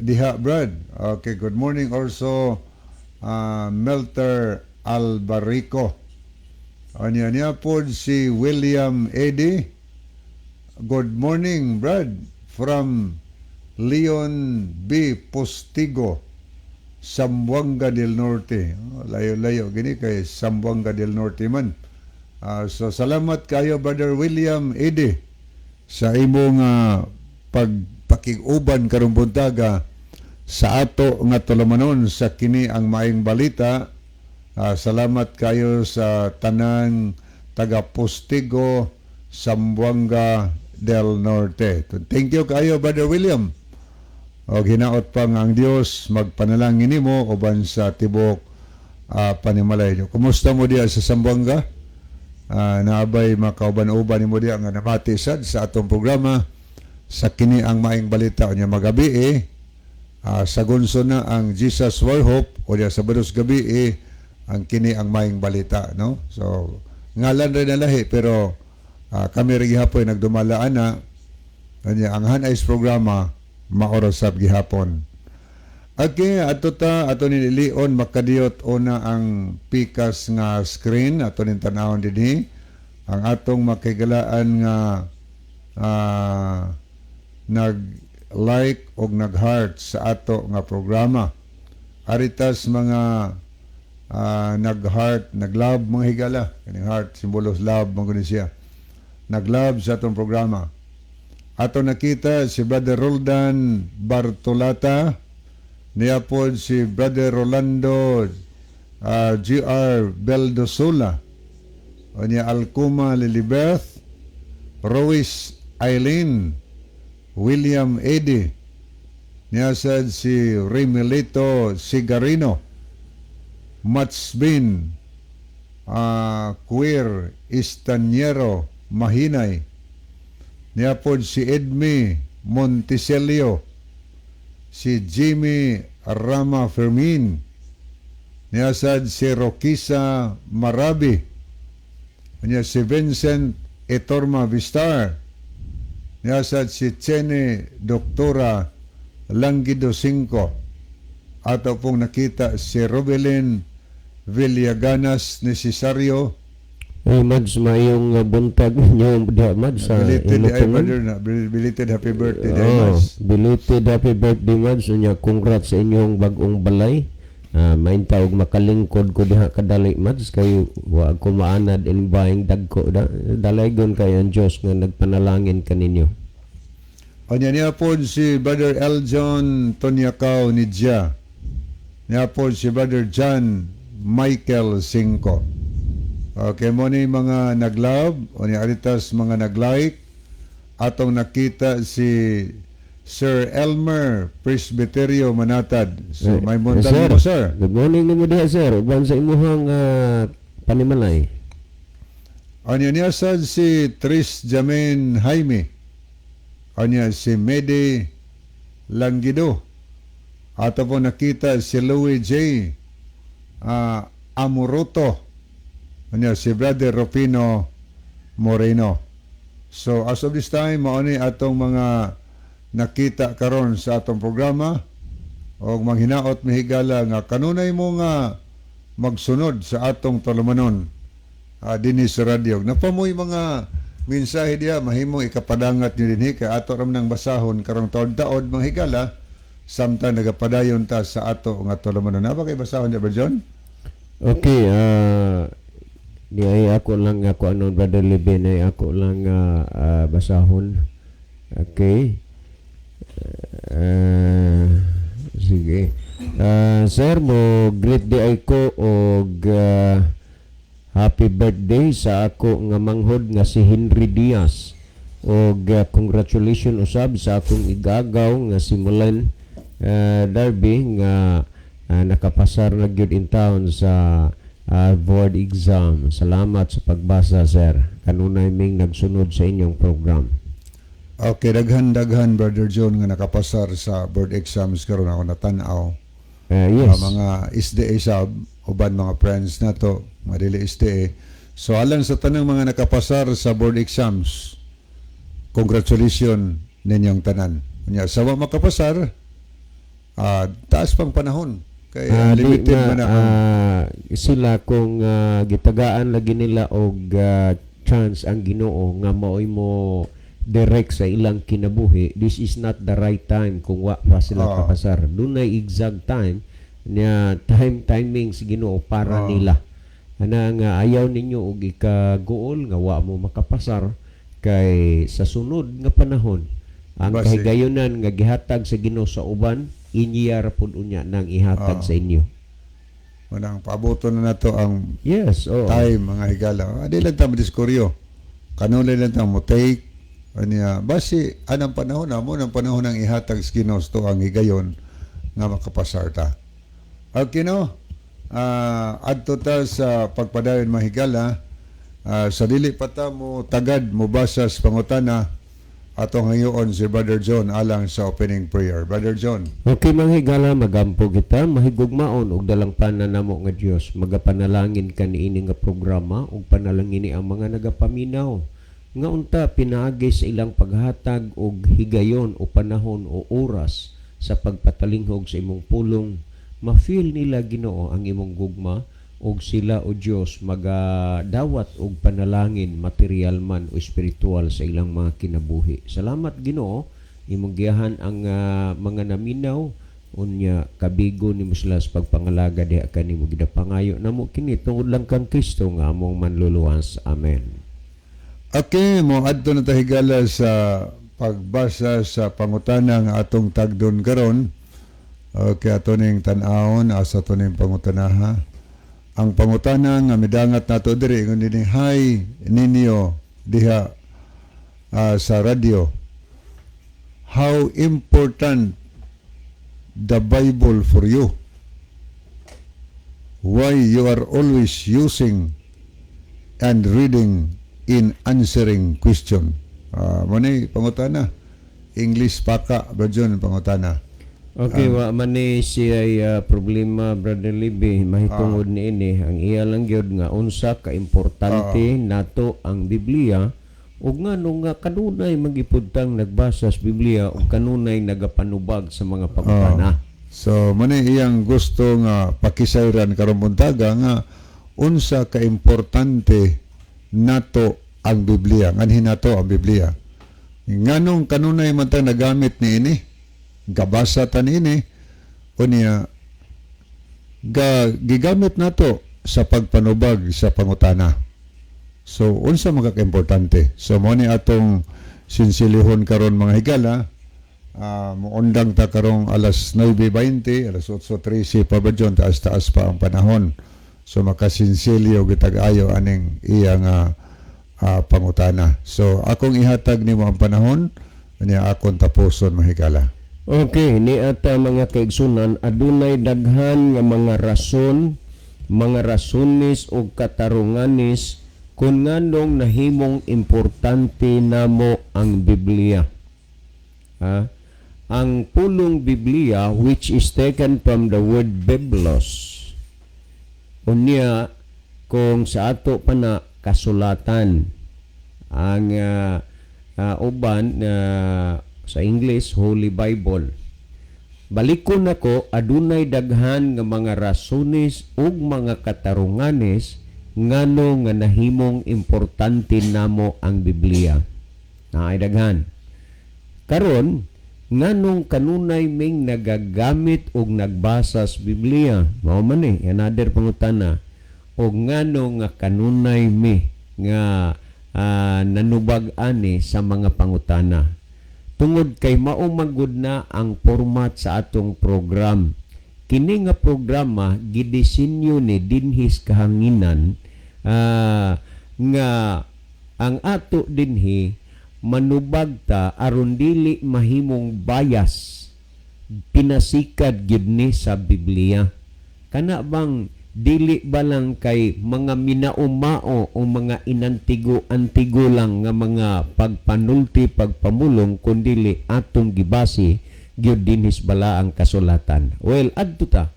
diha, Brad." Okay, good morning also, Melter Albarico. Anya, niya po si William Eddy. "Good morning, Brad, from Leon B. Postigo, Zamboanga del Norte." Oh, layo-layo gini kay Zamboanga del Norte man. So salamat kayo, Brother William Eddy, sa imong pagpakig-uban karong buntaga sa ato nga tulumanon sa kini ang maayong balita. Salamat kayo sa tanang taga Postigo, Zamboanga del Norte. Thank you kayo, Brother William. O hinaot pa nga ang Dios magpanalangin nimo uban sa tibok panimalay nyo. Kumusta mo diya sa Zamboanga? Naabay makauban-uban nimo diya nga namati sad sa atong programa sa kini ang maayong balita? Unya magabi eh, sa gunso na ang Jesus for Hope o diya sa Bados gabi eh, ang kini ang maayong balita, no? So ngalan rin na lahi pero kami rin gihapon nagdumalaan na. Kanya ang Hanay's programa maoras sab gihapon. Okay, ato ta ato ni Leon makadiyot una ang pikas nga screen. Ato ning tan-awon dinhi ang atong makigalaan nga nag like og nag-heart sa ato nga programa. Aritas mga nag-heart, nag-love, mga higala. Kaning heart, simbolo sa love, mga siya. Nag-love sa atong programa. Ato nakita si Brother Roldan Bartolata, niya po si Brother Rolando G.R. Beldosola, o niya Alcuma Lilibeth, Rois Eileen, William Eddy, niya sad si Remilito Sigarino, Matsbin, Queer Istanyero Mahinay, niya po si Edme Monticelio, si Jimmy Rama Fermin, niya sad si Rokisa Marabi, niya si Vincent Etorma Vistar, niya sad si Chene Doktora Langido Cinco. Ato pong nakita si Robelin Villaganas Necesario.
Ay, Mads, maayong buntag ninyo diha, Mads, sa
Belated ay
Ilocanon.
Brother na belated happy birthday day,
Oh,
Mads.
Belated happy birthday, Mads. Unya, congrats sa inyong bagong balay. Mainta og makalingkod ko diha kadali, Mads, kay wa ko maanad in baying dagko da. Dalaygon kay ang Dios nga nagpanalangin kaninyo.
Anya, niya po si Brother Eljon Tonyakaw Nidja. Niya po si Brother John Michael Cinco. Okay, mao ni mga nag-love, o ni Aritas mga nag-like. Atong nakita si Sir Elmer Presbiterio Manatad. So,
Eh,
may buntag
sir.
mo, sir.
Good morning nimo diha, sir. Uban sa imuhang panimalay.
Anya niya sad si Tris Jamin Jaime. Anya si Mede Langido. Ato po nakita si Louis J. Amoroto. Anya si Brother Rufino Moreno. So as of this time, mao ni atong mga nakita karon sa atong programa og manghinaot mihigala nga kanunay mo nga magsunod sa atong tulumanon dinhi sa radyo. Napamoy mga mensahe diya mahimong ikapadangat niyo dinhi kay ato ra man nang basahon karong taod-taod, mga higala, samtang nagapadayon ta sa ato nga tulumanon. Na ba kay basahon diya ba, John?
Okay, di ay ako lang ako ano, Brother Levin, ay ako lang basahon. Okay. Sige. Sir, mo greet di ay ko og happy birthday sa ako nga manghod nga si Henry Diaz. Og congratulations usab sa akong igagaw nga si Mulan Darby nga nakapasar na gyud in town sa board exam. Salamat sa pagbasa, sir. Kanunay ming nagsunod sa inyong program.
Okay, daghan-daghan, Brother John, nga nakapasar sa board exams karon ako natan-aw.
Yes.
Mga SDA sab uban mga friends nato mga dili SDA. So alang sa tanang mga nakapasar sa board exams, congratulations ninyong tanan. Unya sa wa makapasar, taas pang panahon kay
Di
limited
na,
man ang
sila kung gitagaan lagi nila og chance ang Ginoo nga maoy mo direct sa ilang kinabuhi, this is not the right time kung wa pa sila kapasar. Dunay exact time niya, timing sa Ginoo para nila. Ana nga ayaw ninyo og ikaguol nga wa mo makapasar kay sa sunod nga panahon ang kahigayonan nga gihatag sa Ginoo sa uban, inya ra pud unya nang ihatag sa inyo.
Manang paaboto na nato ang
Yes, oo.
time, mga higala. Di lang ta madiskuryo. Kanunay lang ta mo take. Anya, basi anang panahon na mo ng panahon ang ihatag sa Ginoo sa ang higayon nga makapasar ta. Okay no? Adto ta sa pagpadayon, mga higala. Sa dili pa ta mo tagad mo basa sa pangutana, atong hayoon si Brother John alang sa opening prayer. Brother John.
Okay, mga higala, magampo kita, mahigugmaon og dalangpanan namo nga Dios. Magapanalangin ka niini nga programa ug panalangini ang mga nagapaminaw. Nga unta pinaagi sa ilang paghatag og higayon o panahon o oras sa pagpatalinghog sa imong pulong, ma-feel nila, Ginoo, ang imong gugma og sila o Dios magadawat og panalangin material man o espiritual sa ilang mga kinabuhi. Salamat, Ginoo, imong giyahan ang mga naminaw, unya kabigo nimo sila sa pagpangalaga diha kanimo. Ginapangayo namo kini tungod lang kang Kristo nga among manluluwas. Amen.
Okay, mo adto na ta, higala, sa pagbasa sa pangutana nga atong tagdon karon. Okay, ato ning tan-awon asa to ning pangutanaha. Ang pangutana nga midangat nato diri ingon dinhi, hi ninyo diha sa radyo. How important the Bible for you? Why you are always using and reading in answering question? Mo ni pangutana. English paka ba John pangutana?
Okay, wa man ni siya problema, Brother Libby, mahitungod ni ini. Ang iya lang gyud nga unsa ka importante nato ang Biblia ug ngano nga kanunay magipudtang nagbasa sa Biblia ug kanunay nagapanubag sa mga pangutana.
So mo ni iyang gusto nga pakisayran karong buntaga nga unsa ka importante nato ang Biblia. Nganhi nato ang Biblia? Nganong kanunay man ta nagamit ni ini? Gabasa ta niini unya ga gigamit nato sa pagpanubag sa pangutana. So unsa man ka importante? So mo ni atong sinsilihon karon, mga higala. Muundang ta karong alas 9:20, alas 8:13 pa ba dyan, taas-taas pa ang panahon. So makasinsilyo gitag ayo aning iya nga pangutana. So akong ihatag nimo ang panahon niya, akong tapuson, mahigala.
Okay, ni ata, mga kaigsunan, adunay daghan nga mga rason, mga rasones o katarunganes kung nganong nahimong importante namo ang Biblia. Ha? Ang pulong Biblia, which is taken from the word biblos. Unya kung sa ato pa na kasulatan, ang uban sa English, Holy Bible. Balikon nako, adunay daghan nga mga rasones ug mga katarunganes ngano nga nahimong importante namo ang Biblia. Naay daghan. Karon, nganong kanunay ming nagagamit og nagbasa sa Biblia? Mao man ni another pangutana. Og ngano nga kanunay mi nga nanubag ani sa mga pangutana? Tungod kay mao man gud na ang format sa atong program. Kini nga programa gidisenyo ni dinhis kahanginan nga ang ato dinhi manubag ta aron dili mahimong bias, pinasikad gyud ni sa Biblia. Kana bang dili ba lang kay mga minaumao o mga inantigo-antigo lang nga mga pagpanulti, pagpamulong, kundili atong gibase gyud dinhis balaang kasulatan. Well, adto ta.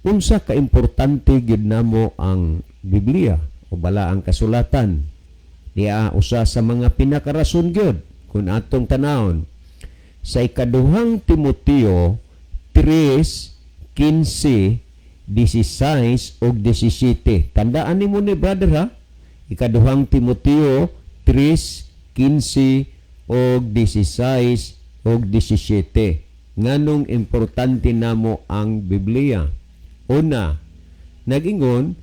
Unsa ka importante gyud namo ang Biblia o balaang kasulatan? Diya usa sa mga pinakarason gyud kung atong tanawon sa Ikaduhang Timoteo 3:15, 16 ug 17. Tandaan nimo ni, brother, ha. Ikaduhang Timoteo 3:15 ug 16 ug 17. Nganong importante namo ang Biblia? Una, nagingon,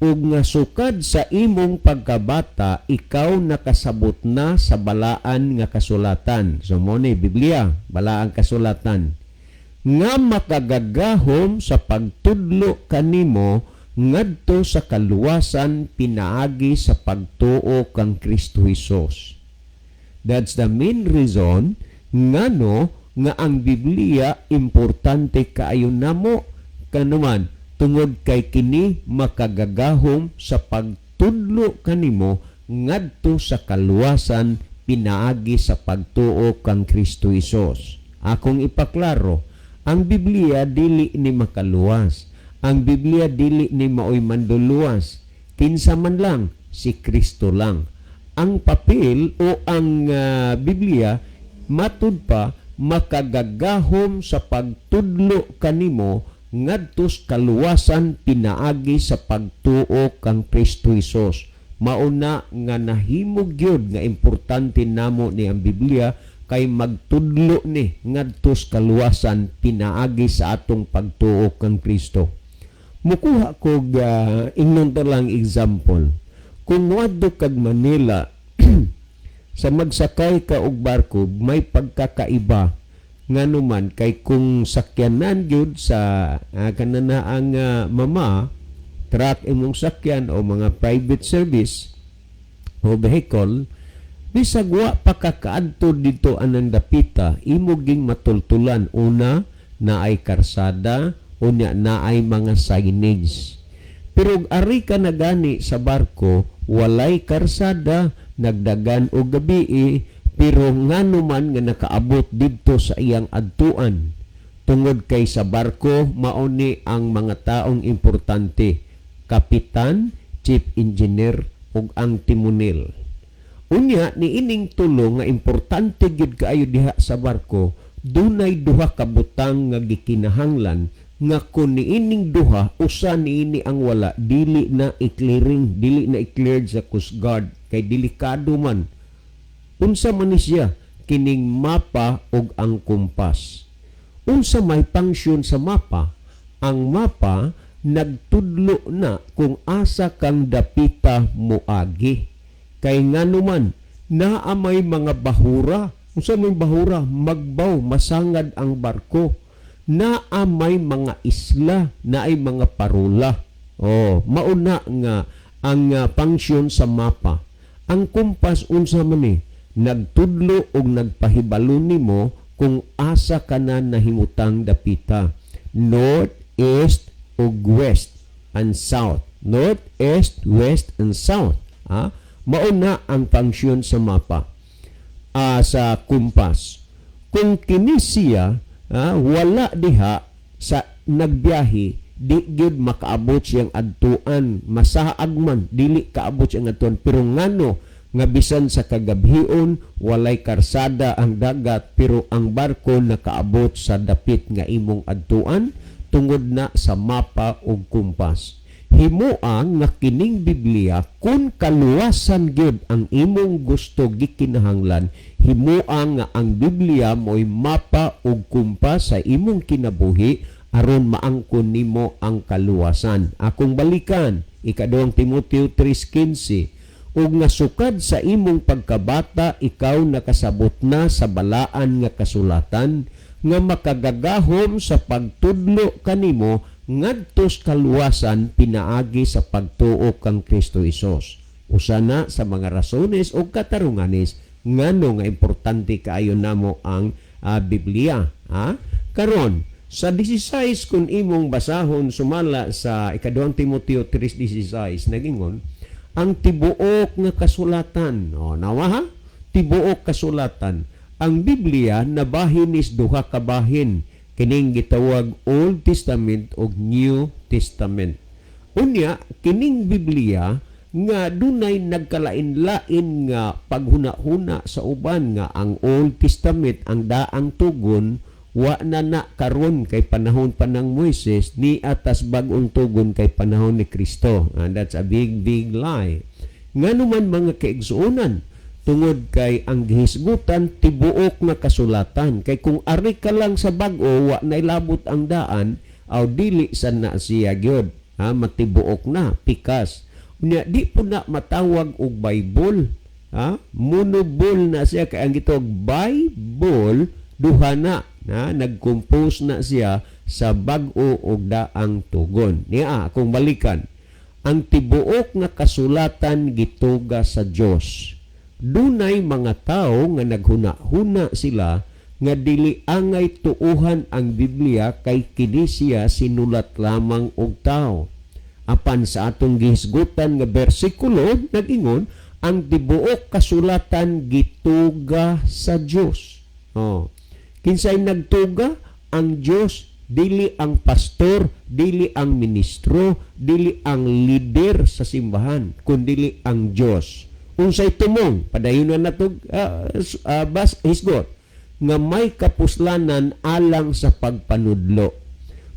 ug nga sukad sa imong pagkabata ikaw nakasabot na sa balaan nga kasulatan. So mo ni Biblia, balaang kasulatan nga makagagahom sa pagtudlo kanimo ngadto sa kaluwasan pinaagi sa pagtuo kang Kristo Hesus. That's the main reason ngano nga ang Biblia importante kaayo namo, kanuman tungod kay kini makagagahom sa pagtudlo kanimo ngadto sa kaluwasan pinaagi sa pagtuo kang Kristo Hesus. Akong ipaklaro, ang Biblia dili ni makaluwas. Ang Biblia dili ni maoy manduluwas. Kinsa man lang, si Kristo lang. Ang papel o ang Biblia matud pa makagagahom sa pagtudlo kanimo ngadto sa kaluwasan pinaagi sa pagtuo kang Kristo Hesus. Mauna nga nahimo gyud nga importante namo ni ang Biblia kay magtudlo ni ngadto sa kaluwasan pinaagi sa atong pagtuo kang Kristo. Mukuha ko ingnon ta lang example. Kung muadto kag Manila, sa magsakay ka og barko, may pagkakaiba, nganuman kay kung sakyanan gyud sa kanana ang mama truck imong sakyan o mga private service o vehicle, bisag wa pa ka kaadto dito anang dapita, imo ging matultulan. Una, naay karsada, unya naay mga signage. Pero ari ka na gani sa barko, walay karsada, nagdagan og gabi, pero ngano man nga nakaabot didto sa iyang adtuan? Tungod kay sa barko mao ni ang mga taong importante: kapitan, chief engineer ug ang timunil. Unya niining tulo nga importante gyud kaayo diha sa barko, dunay duha ka butang nga gikinahanglan nga kun niining duha, usa niini ang wala, dili na i-clearing, dili na i-cleared sa Coast Guard kay delikado man. Unsa man ni siya? Kining mapa ug ang kompas. Unsa may function sa mapa? Ang mapa nagtudlo na kung asa kang dapita moagi. Kay nganuman naa may mga bahura. Unsa may bahura? Magbaw, masangad ang barko. Naa may mga isla, naay mga parula. Oh, mauna nga ang function sa mapa. Ang kumpas, unsa man ni? Nagtudlo og nagpahibalo nimo kung asa ka na nahimutang dapita. North, east ug west and south. North, east, west and south. Ha? Mauna ang function sa mapa, sa kumpas. Kung kini siya wala diha sa nagbiyahe, di gyud makaabot siyang adtuan, masaag man, dili kaabot siyang adtuan. Pero ngano nga bisan sa kagabhion, walay karsada ang dagat, pero ang barko nakaabot sa dapit nga imong adtuan? Tungod na sa mapa ug kumpas. Himoa nga kining Biblia, kung kaluwasan gyud ang imong gusto, gikinahanglan himoa nga ang Biblia mo'y mapa ug kumpas sa imong kinabuhi aron maangkon nimo ang kaluwasan. Akong balikan, Ikaduhang Timoteo 3:15, ug nga sukad sa imong pagkabata ikaw nakasabot na sa balaan nga kasulatan nga makagagahom sa pagtudlo kanimo ngadto sa kaluwasan pinaagi sa pagtuo kang Kristo Hesus. Usa na sa mga rasones o katarunganes ngano nga importante kaayo namo ang Biblia, ha? Karon sa 16, kung imong basahon sumala sa Ikaduhang Timoteo 3:16, nagingon ang tibuok nga kasulatan. O, nawa ha, tibuok kasulatan. Ang Biblia nabahin is duha ka bahin, kining gitawag Old Testament ug New Testament. Unya kining Biblia nga dunay nagkalain-lain nga paghuna-huna sa uban nga ang Old Testament, ang daang tugon, wa na na karon kay panahon pa ng Moises ni atas bag-ong tugon kay panahon ni Kristo. And that's a big, big lie. Ngano man, mga kaigsuonan? Tungod kay ang gihisgutan tibuok nga kasulatan, kay kung ari ka lang sa bag-o, wa na ilabot ang daan, aw dili sa na siya gyud, ha, matibuok na pikas. Unya di po na matawag og Bible, ha, monobol na siya, kay ang gitawag Bible duha na na nag-compose na siya sa bag-o og daang tugon niya. Kung balikan, ang tibuok nga kasulatan gituga sa Dios. Dunay mga tao nga naghuna-huna sila nga dili angay tuuhan ang Biblia kay kini siya sinulat lamang og tao. Apan sa atong gihisgutan nga bersikulo, nag-ingon ang tibuok kasulatan gituga sa Dios. Oh. Kinsay nagtuga? Ang Dios, dili ang pastor, dili ang ministro, dili ang leader sa simbahan, kundili ang Dios. Unsay tumong? Padayon na nato bas hisgot nga may kapuslanan alang sa pagpanudlo.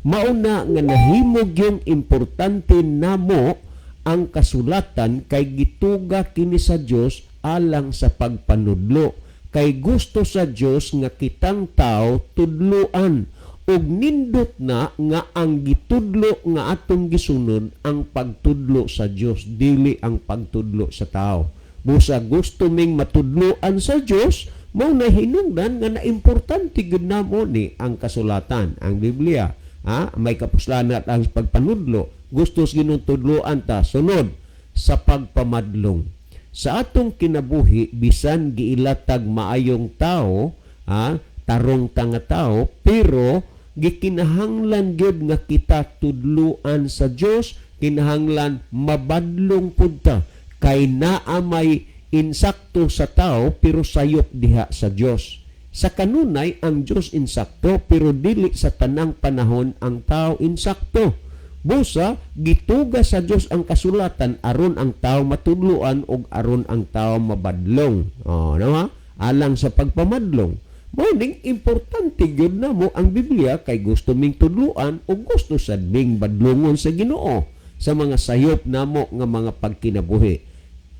Mauna nga nahimog yung importante namo ang kasulatan kay gituga kini sa Dios alang sa pagpanudlo. Kay gusto sa Dios nga kitang tao tudloan, ug nindot na nga ang gitudlo nga atong gisunod ang pagtudlo sa Dios, dili ang pagtudlo sa tao. Busa gusto ming matudloan sa Dios, mao na hinungdan nga na importante gud namo ni ang kasulatan, ang Biblia. Ha? May kapuslanan ang pagpanudlo. Gusto sa Ginoo tudloan ta. Sunod sa pagpamadlong. Sa atong kinabuhi, bisan giilatag maayong tao, ha, tarong ta nga tao, pero gikinahanglan gyud nga kita tudluan sa Dios, kinahanglan mabadlong pud ta kay naa may insakto sa tao pero sayop diha sa Dios. Sa kanunay ang Dios insakto, pero dili sa tanang panahon ang tao insakto. Busa gituga sa Dios ang kasulatan aron ang tao matudloan ug aron ang tao mabadlong. Oh, no ha? Alang sa pagpamadlong. Mao ning importante gyud namo ang Biblia kay gusto ming tudloan ug gusto sad ming badlongon sa Ginoo sa mga sayop namo nga mga pagkinabuhi.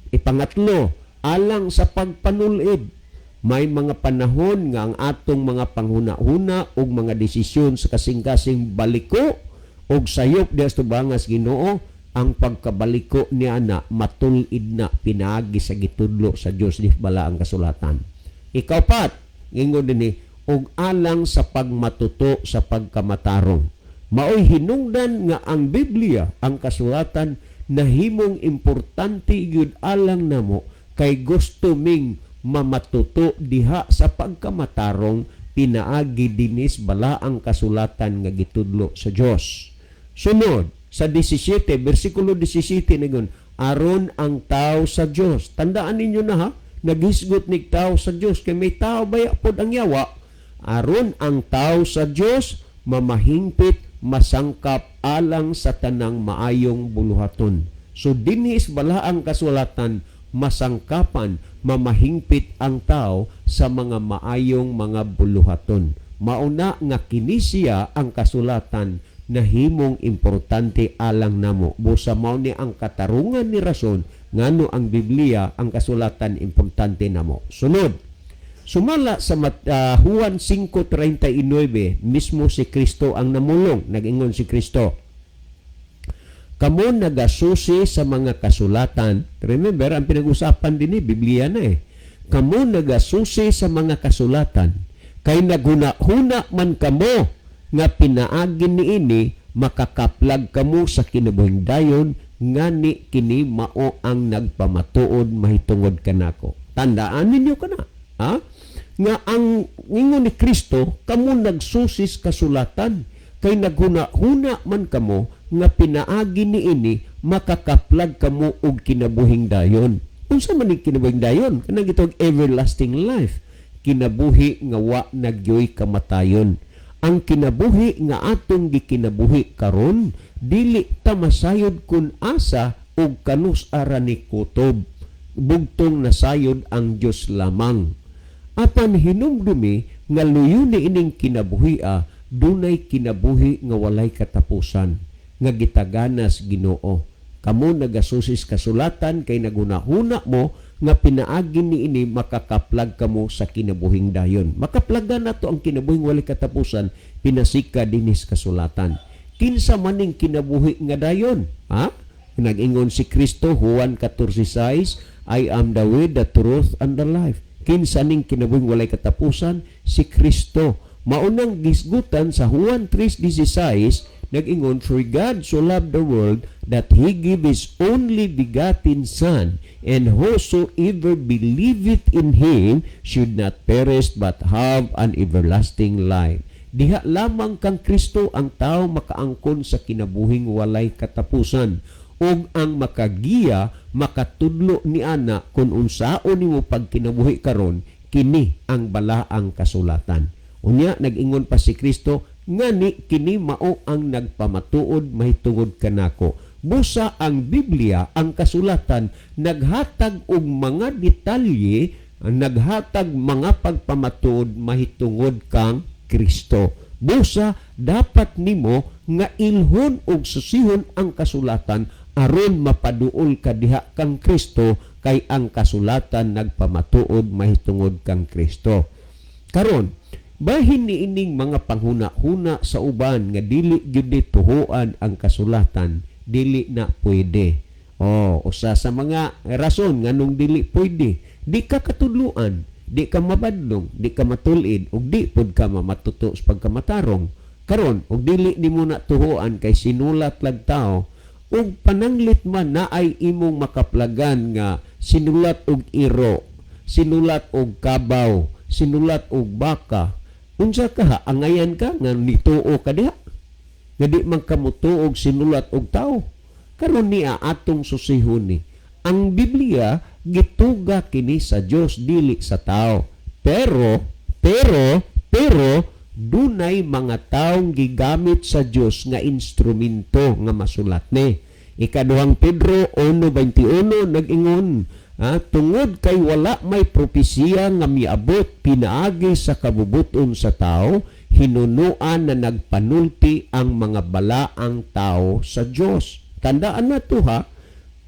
Ipangatlo, alang sa pagpanulid. May mga panahon nga ang atong mga panghuna-huna ug mga desisyon sa kasing-kasing baliko ug sayop diha sa tubangas Ginoo. Ang pagkabaliko niya na matul-id na pinaagi sa gitudlo sa Dios di bala ang kasulatan. Ikaupat, ingon dinhi, ug alang sa pagmatuto sa pagkamatarong. Maoy hinungdan nga ang Biblia, ang kasulatan, nahimong importante gyud alang namo kay gusto ming mamatuto diha sa pagkamatarong pinaagi dinis balaang kasulatan nga gitudlo sa Dios. Sunod sa 17, bersikulo 17 ningon, aron ang tao sa Dios. Tandaan ninyo na ha, naghisgot nig tao sa Dios kay may tao baya pod ang yawa. Aron ang tao sa Dios mamahingpit, masangkap alang sa tanang maayong buluhaton. So dinhi sa balaang kasulatan masangkapan, mamahingpit ang tao sa mga maayong mga buluhaton. Mauna nga kini siya ang kasulatan nahimong importante alang namo. Busa mao ni ang katarungan ni rason ngano ang Biblia, ang kasulatan, importante namo. Sunod, sumala sa Juan 5:39, mismo si Kristo ang namulong. Nag-ingon si Kristo, "Kamo nagasusi sa mga kasulatan." Remember, ang pinag-usapan din ni Biblia na eh. "Kamo nagasusi sa mga kasulatan, kay naghuna-huna man kamo nga pinaagi niini makakaplag kamo sa kinabuhing dayon, ngani kini mao ang nagpamatuod mahitungod kanako." Tandaan ninyo kana. Ha? Nga ang ingon ni Kristo, kamo nagsusis kasulatan kay naghuna-huna man kamo nga pinaagi niini makakaplag kamo og kinabuhing dayon. Unsa man ni kinabuhing dayon? Kanang gitawag everlasting life. Kinabuhi nga wa nagyoy kamatayon. Ang kinabuhi nga atong gikinabuhi karon, dili ta masayod kun asa og kanus ara ni kutob. Bugtong nasayod ang Dios lamang. Apan hinumdumi nga luyo ni ining kinabuhia, dunay kinabuhi nga walay katapusan nga gitaganas Ginoo. Kamo nagasusis kasulatan kay nagunahuna mo nga pinaagi niini makakaplag kamo sa kinabuhing dayon. Makaplagan nato ang kinabuhing walay katapusan pinasika dinis kasulatan. Kinsa maning kinabuhi nga dayon? Ha? Nag-ingon si Kristo, Juan 14:6, "I am the way, the truth, and the life." Kinsa ning kinabuhing walay katapusan? Si Kristo. Maunang gisgutan sa Juan 3:16, nag-ingon, "For God so loved the world that He gave His only begotten Son, and whosoever believeth in Him should not perish but have an everlasting life." Diha lamang kang Kristo ang tao makaangkon sa kinabuhing walay katapusan ug ang makagiya, makatudlo ni ana kung unsaon nimo pagkinabuhi karon, kini ang balaang kasulatan. Unya nag-ingon pa si Kristo, "Ngani kini mao ang nagpamatuod mahitungod kanako." Busa ang Biblia, ang kasulatan, naghatag og mga detalye, naghatag mga pagpamatuod mahitungod kang Kristo. Busa dapat nimo nga ilhon og susihon ang kasulatan aron mapaduol ka diha kang Kristo, kay ang kasulatan nagpamatuod mahitungod kang Kristo. Karon, bahin niining mga panghuna-huna sa uban nga dili gyud ni tuhuan ang kasulatan, dili na pwede. Oh, usa sa mga rason nganong dili pwede, di ka katudluan, di ka mabadlong, di ka matulid ug di pud ka mamatuto sa pagkamatarong. Karon, ug dili nimo na tuhuan kay sinulat lag tao, ug pananglit man na ay imong makaplagan nga sinulat og iro, sinulat og kabaw, sinulat og baka, unsa ka ha? Angayan ka nga nituo ka diha? Nga di man ka motuo og sinulat og tao. Karon niya atong susihon ni. Ang Biblia gituga kini sa Dios, dili sa tao. Pero dunay mga taong gigamit sa Dios nga instrumento nga masulat ni. Ikaduhang Pedro 1:21 nag-ingon, tungod kay wala may propesiya nga miabot pinaagi sa kabubuton sa tao, hinunuan na nagpanulti ang mga balaang tao sa Dios. Tandaan na to ha,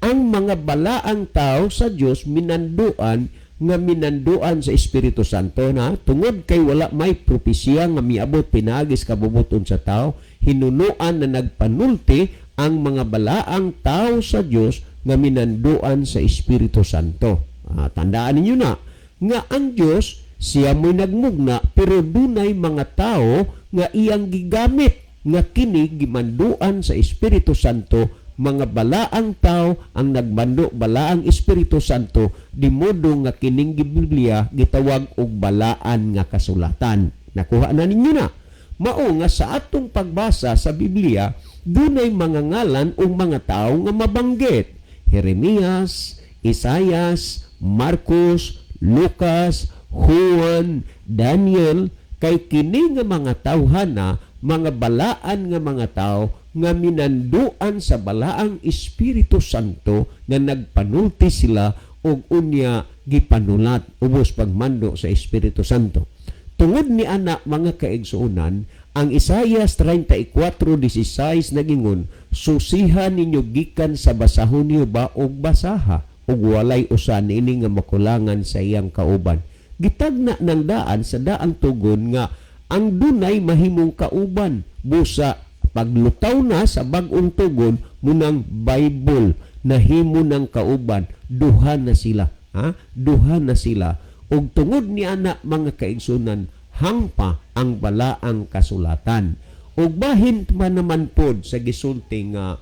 ang mga balaang tao sa Dios minanduan nga minanduan sa Espiritu Santo na tungod kay wala may propesiya nga miabot pinaagi sa kabubuton sa tao, hinunuan na nagpanulti ang mga balaang tao sa Dios nga minanduan sa Espiritu Santo. Tandaan ninyo na nga ang Dios siya mo'y nagmugna, pero dunay mga tao nga iyang gigamit. nga kini gimanduan sa Espiritu Santo. Mga balaang tao ang nagmando, balaang Espiritu Santo, di modo nga kining Biblia gitawag og balaan nga kasulatan. Nakuha na ninyo na? Mao nga sa atong pagbasa sa Biblia, dunay mga ngalan o mga tao nga mabanggit: Jeremias, Isayas, Marcos, Lucas, Juan, Daniel, kay kini nga mga tawhana, mga balaan nga mga tao nga minanduan sa balaang Espiritu Santo nga nagpanulti sila og unya gipanulat ubos pagmando sa Espiritu Santo. Tungod ni ana, mga kaigsuonan, ang Isaias 34:16 nagingon, "Susiha ninyo gikan sa basahon niyo ba og basaha, ug walay usa niini nga makulangan sa iyang kauban." Gitagna ng daan sa daang tugon nga ang dunay mahimong kauban. Busa paglutaw na sa bag-ong tugon, munang Bible nahimo ng kauban, duha na sila, ha? Duha na sila. Ug tungod ni ana, mga kaigsunan, hangpa ang balaang kasulatan. Ug bahin man naman pod sa gisulti nga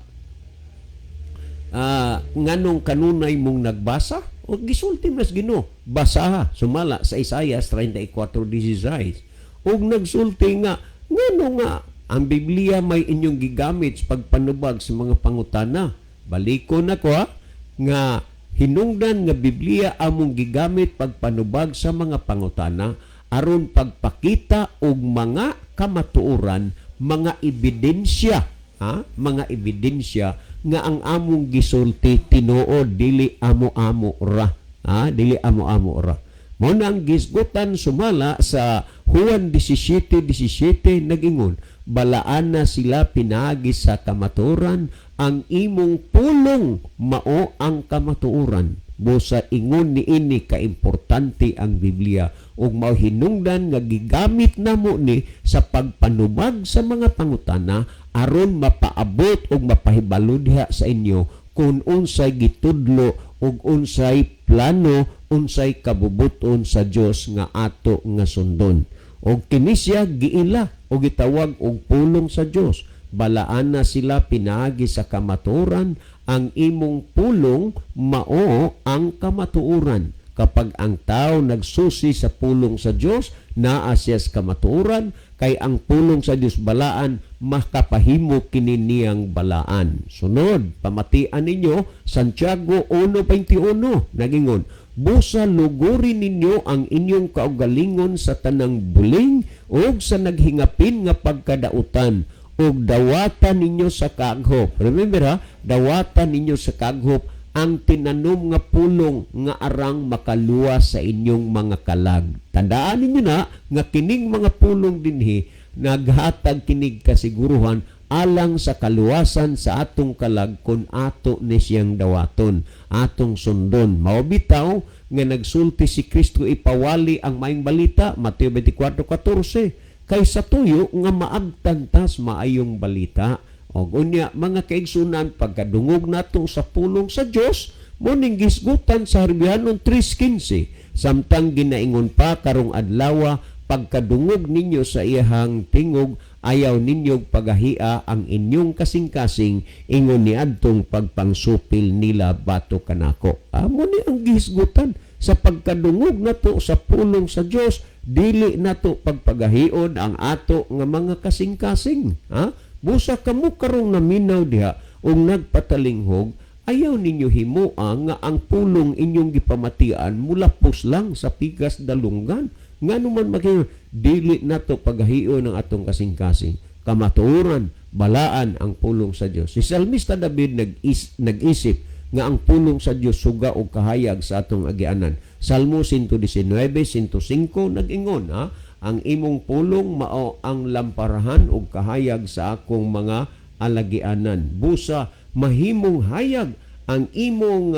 nganong kanunay mong nagbasa, o gisulti mas Ginoo, basaha sumala sa Isaias 34:16. Ug nagsulti nga ngano nga ang Biblia may inyong gigamit sa pagpanubag sa mga pangutana. Balikon nako ha, nga hinungdan nga Biblia among gigamit pagpanubag sa mga pangutana aron pagpakita og mga kamatuoran, mga ebidensya, ha, mga ebidensya nga ang among gisulti tinuod, dili amo-amo ra, ha, dili amo-amo ra. Mao na ang gisgutan sumala sa Juan 17:17, nagingon, "Balaan na sila pinaagi sa kamatuoran, ang imong pulong mao ang kamatuoran." Busa ingon ni ini kaimportante ang Biblia ug mao hinungdan nga gigamit namo ni sa pagpanubag sa mga pangutana aron mapaabot ug mapahibalo diha sa inyo kung unsay gitudlo ug unsay plano, unsay kabubuton sa Dios nga ato nga sundon. Og kini siya giila o gitawag og pulong sa Dios. "Balaan na sila pinaagi sa kamatuoran, ang imong pulong mao ang kamatuoran." Kapag ang tao nagsusi sa pulong sa Dios, naa siya sa kamatuoran, kay ang pulong sa Dios balaan, makapahimo kini niyang balaan. Sunod, pamatian ninyo Santiago 1:21, nagingon, "Busa luguri ninyo ang inyong kaugalingon sa tanang buling ug sa naghingapin nga pagkadautan, ug dawatan ninyo sa kaghop." Remember ha, dawatan ninyo sa kaghop ang tinanom nga pulong nga arang makaluwas sa inyong mga kalag. Tandaan ninyo na nga kining mga pulong dinhi naghatag kinig kasiguruhan alang sa kaluwasan sa atong kalag kung ato ni siyang dawaton, atong sundon. Mao bitaw nga nagsulti si Kristo, "Ipawali ang maayong balita," Mateo 24:14, kay sa tuyo nga maabtan tas maayong balita. Og unya, mga kaigsunan, pagkadungog nato sa pulong sa Dios, mao ning gisgutan sa Herbyanon 3:15, "Samtang ginaingon pa karong adlawa, pagkadungog ninyo sa iyahang tingog, ayaw ninyo pagahia ang inyong kasing-kasing ingon ni adtong pagpangsupil nila batok kanako." Amo ni ang gihisgutan sa pagkadungog nato sa pulong sa Dios, dili nato pagpagahion ang ato nga mga kasing-kasing, ha? Busa kamo karong naminaw diha ug nagpatalinghog, ayaw ninyo himoa nga ang pulong inyong gipamatian mulapos lang sa pikas dalunggan. Ngano man maki dili nato pagahion ang atong kasing-kasing. Kamatuoran, balaan ang pulong sa Dios. Si Salmista David nag-isip nga ang pulong sa Dios suga og kahayag sa atong agianan. Salmo 119:105 nag-ingon, ha, "Ang imong pulong mao ang lamparahan ug kahayag sa akong mga alagianan." Busa mahimong hayag ang imong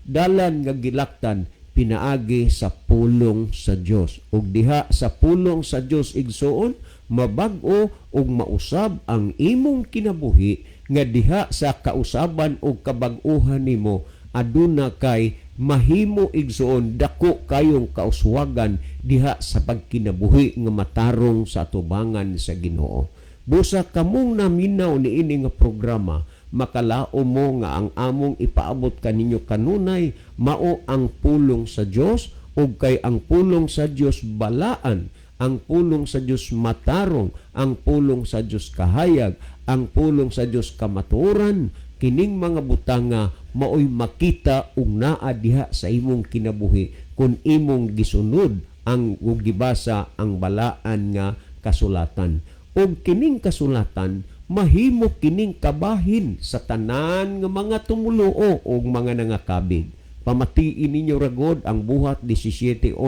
dalan nga gilaktan pinaagi sa pulong sa Dios. Ug diha sa pulong sa Dios, igsuon, mabag-o ug mausab ang imong kinabuhi nga diha sa kausaban ug kabag-ohan nimo aduna kay Mahimo, igsoon, dako kayong kauswagan diha sa pagkinabuhi nga matarong sa atubangan sa Ginoo. Busa kamong naminaw niini nga programa, makalao mo nga ang among ipaabot kaninyo kanunay mao ang pulong sa Dios, ug kay ang pulong sa Dios balaan, ang pulong sa Dios matarong, ang pulong sa Dios kahayag, ang pulong sa Dios kamatuoran. Kining mga butanga maoy makita ug naa diha sa imong kinabuhi kung imong gisunod ang ug gibasa ang balaan nga kasulatan. Ug kining kasulatan mahimo kining kabahin sa tanan nga mga tumuluo ug mga nangakabig. Pamatiin ninyo ragod ang Buhat 17:11,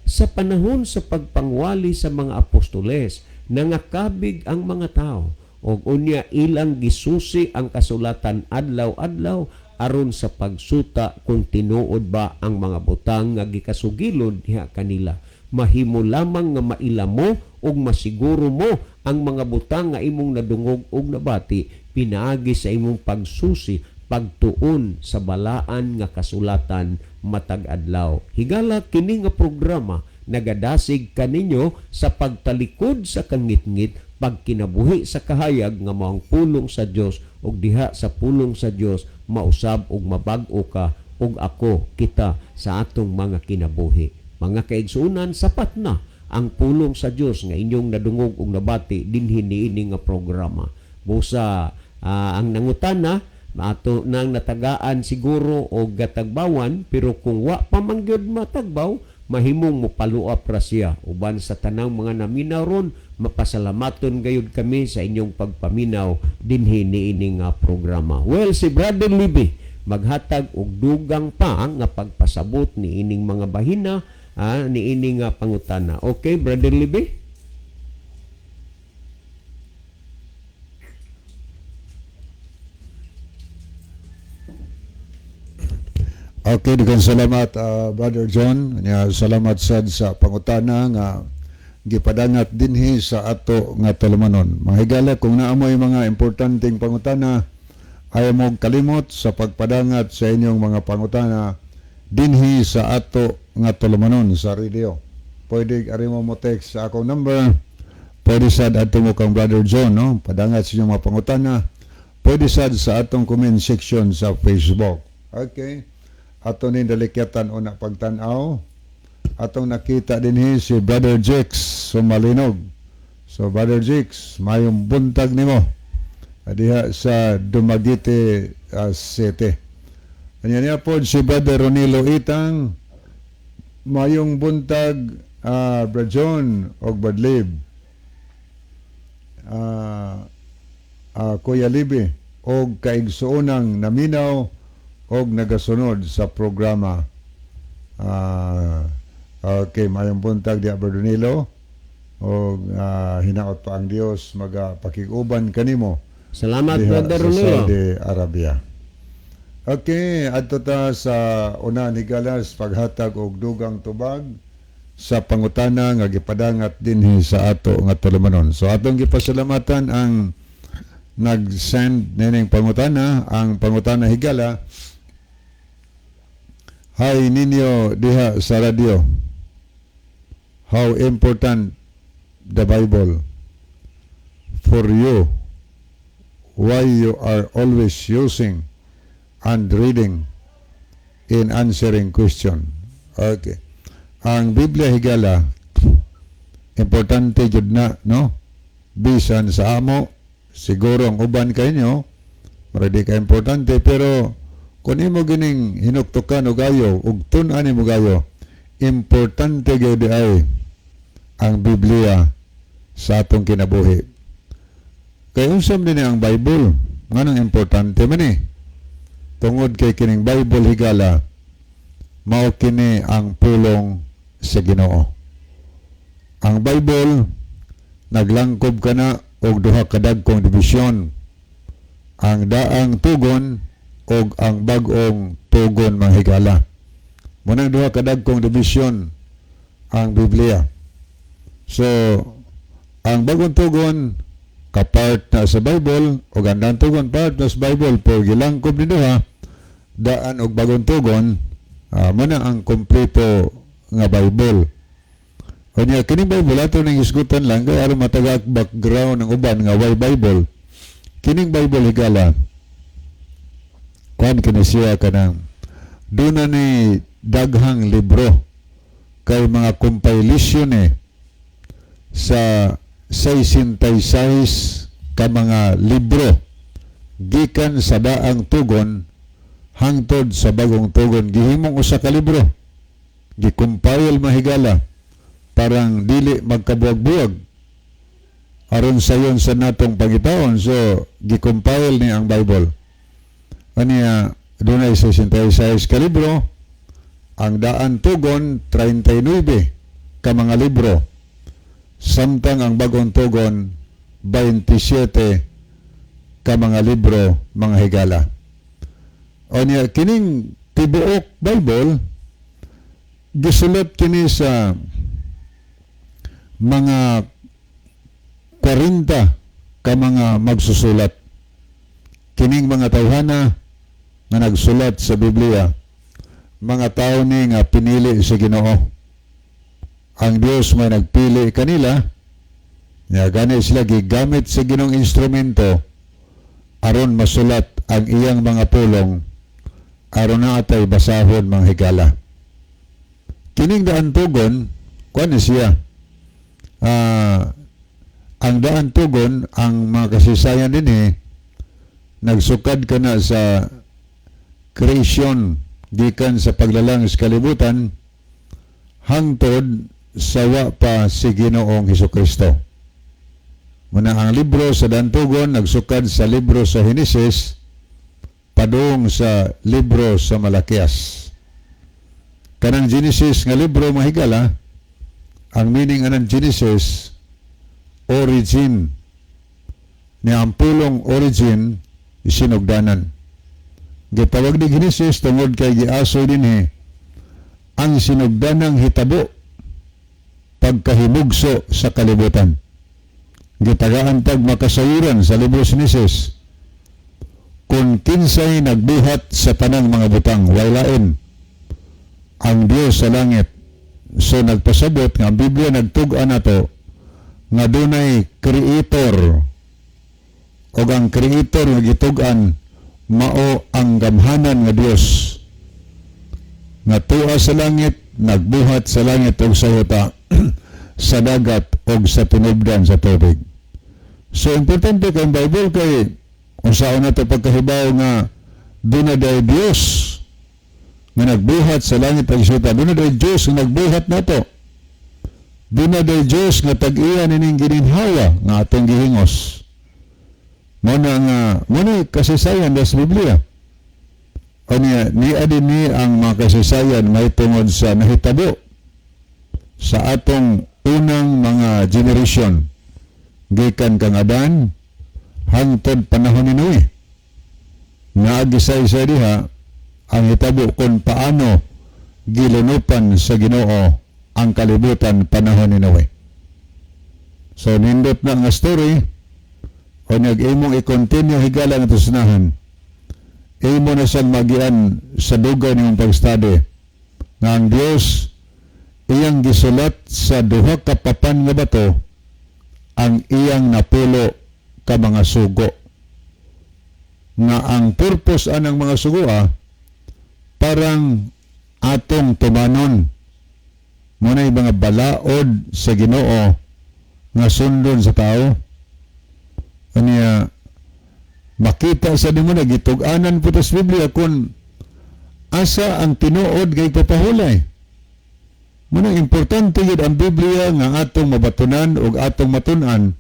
sa panahon sa pagpangwali sa mga apostoles, nangakabig ang mga tao ug unya ilang gisusi ang kasulatan adlaw-adlaw aron sa pagsuta kung tinuod ba ang mga butang nga gikasugilon diha kanila. Mahimo lamang nga maila mo ug masiguro mo ang mga butang nga imong nadungog ug nabati pinaagi sa imong pagsusi, pagtuon sa balaan nga kasulatan matag adlaw. Higala, kini nga programa nagadasig kaninyo sa pagtalikod sa kangitngit, pagkinabuhi sa kahayag nga mao ang pulong sa Dios, ug diha sa pulong sa Dios mausab ug mabag-o ka ug ako, kita sa atong mga kinabuhi. Mga kaigsuonan, sapat na ang pulong sa Dios nga inyong nadungog ug nabati dinhi niini nga programa. Busa ang nangutana ato nang natagaan siguro og gatagbawan, pero kung wa pa man gyud matagbaw, mahimong mopaluap ra siya. Uban sa tanang mga naminaw ron, mapasalamaton gayud kami sa inyong pagpaminaw dinhi niini nga programa. Well, si Brother Libby maghatag og dugang pa nga pagpasabot niining mga bahina, niini nga pangutana. Okay, Brother Libby?
Okay, daghang salamat, Brother John. Nya, salamat sad sa pangutana nga gipadangat dinhi sa ato nga tulumanon. Mga higala, kung naa moy mga importanteng pangutana, ayaw mo kalimot sa pagpadangat sa inyong mga pangutana dinhi sa ato nga tulumanon sa radio. Pwede ari mo mo text sa akong number. Pwede sad adto mo kang Brother John, no? Padangat sa inyong mga pangutana. Pwede sad sa atong comment section sa Facebook. Okay. Ato ning dalikyatan una pagtan-aw. Atong nakita dinhi si Brother Jix Sumalinog. So Brother Jix, mayong buntag nimo diha sa Dumaguete City. Anya niya po si Brother Ronilo Itang, mayong buntag, Brad John og Brad Lib. Kuya Libi og kaigsuonang naminaw og nagasunod sa programa. Okay, mayong buntag diha, Brad Ronilo, og hinaot pa ang Dios magapakig-uban kanimo
Salamat,
diha
Brother
sa
Ronilo.
Saudi Arabia. Okay, adto ta sa una, higalas, paghatag og dugang tubag sa pangutana nga gipadangat dinhi sa ato nga tulumanon. So atong gipasalamatan ang nag-send nining pangutana, ang pangutana, higala: "Hi ninyo diha sa radyo. How important the Bible for you? Why you are always using and reading in answering question?" Okay. Ang Biblia, higala, importante jud na, no? Bisan sa amo, siguro ang uban kainyo, mura di ka importante, pero kung imo gining hinuktukan og ayo, ug tun-an nimo gayo, importante gyud ay ang Biblia sa atong kinabuhi. Kay unsa man ni ang Bible? Nganong importante man ni? Tungod kay kining Bible, higala, mao kini ang pulong sa Ginoo. Ang Bible naglangkob kana og duha ka dagkong dibisyon: ang daang tugon og ang bag-ong tugon, mga higala. Munang duha ka dagkong dibisyon ang Biblia. So, ang bagong tugon kapart na sa Bible o ang daang tugon part na sa Bible, pero gilangkob ni duha Daan og Bagong Tugon, mao na ang kompleto nga Bible. Unya kining Bible ato nang hisgutan lang kay aron matagak background ng uban nga why Bible. Kining Bible, higala, kuan kini siya, kanang duna ni daghang libro kay mga compilation eh sa 66 ka mga libro gikan sa Daang Tugon hangtod sa Bagong Tugon, gihimong usa ka libro, gi-compile, mga higala, parang dili magkabuwag-buwag aron sayon sa natong pagitaon. So gi-compile ni ang Bible. Kaniya dunay 66 ka libro, ang Daan Tugon 39 ka mga libro, samtang ang Bagong Tugon 27 ka mga libro, mga higala. O niya, kining tibuok Bible gisulat kini sa mga 40 ka mga magsusulat. Kining mga tawhana nga nagsulat sa Biblia, mga tao ni nga pinili sa Ginoo. Ang Dios may nagpili kanila nya, gani sila gigamit sa Ginoong instrumento aron masulat ang iyang mga pulong aron na atay basahon, mga higala. Kining Daan Tugon, kuan ni siya, ang Daan Tugon, ang mga kasaysayan dinhi nagsukad ka na sa creation, gikan sa paglalang sa kalibutan hangtod sa wa pa si Ginoong Hesukristo. Muna ang libro sa Daan Tugon nagsukad sa libro sa Henesis padung sa libro sa Malakias. Kanang Genesis nga libro, mga higala, ang meaning anang Genesis, origin. Ni ang pulong origin, sinugdanan. Gitawag ni Genesis tungod kay giasoy dinhi ang sinugdanang hitabo pagkahimugso sa kalibutan. Gitagaan tag makasayuran sa libro sa Genesis kung kinsay nagbuhat sa tanang mga butang, way lain ang Dios sa langit. So nagpasabot nga ang Biblia nagtug-an nato nga dunay creator, ug ang creator nga gitug-an mao ang gamhanan nga Dios nga tuwa sa langit, nagbuhat sa langit ug sa yuta, sa dagat ug sa tinubdan sa tubig. So importante kay Bible kay unsaon nato pagkahibaw nga duna day Dios nga nagbuhat sa langit ug sa yuta, duna day Dios nga nagbuhat nato, duna day Dios nga tag-iya nining gininhawa nga atong gihingos. Mo na nga mo na kasaysayan sa Biblia. Kanya niya din ni ang mga kasaysayan may tungod sa nahitabo sa atong unang mga generation gikan kang Adan hangtod panahon ni Noe. Naagisay diha ang hitabo kung paano gilunupan sa Ginoo ang kalibutan panahon ni Noe. So nindot na nga story o nag-imong i-continue, higala, nga tusnahan, imo na siyang magian sa dugay niyong pag-study nga ang Dios iyang gisulat sa duha ka papan nga bato ang iyang napulo ka mga sugo, nga ang purpose anang mga sugo parang atong tumanon. Mao mga balaod sa Ginoo nga sundon sa tao. Aniya makita sa nimo na gitug-anan po sa Biblia kung asa ang tinuod nga ipapahulay. Muna importante gid ang Biblia nga atong mabatunan ug atong matun-an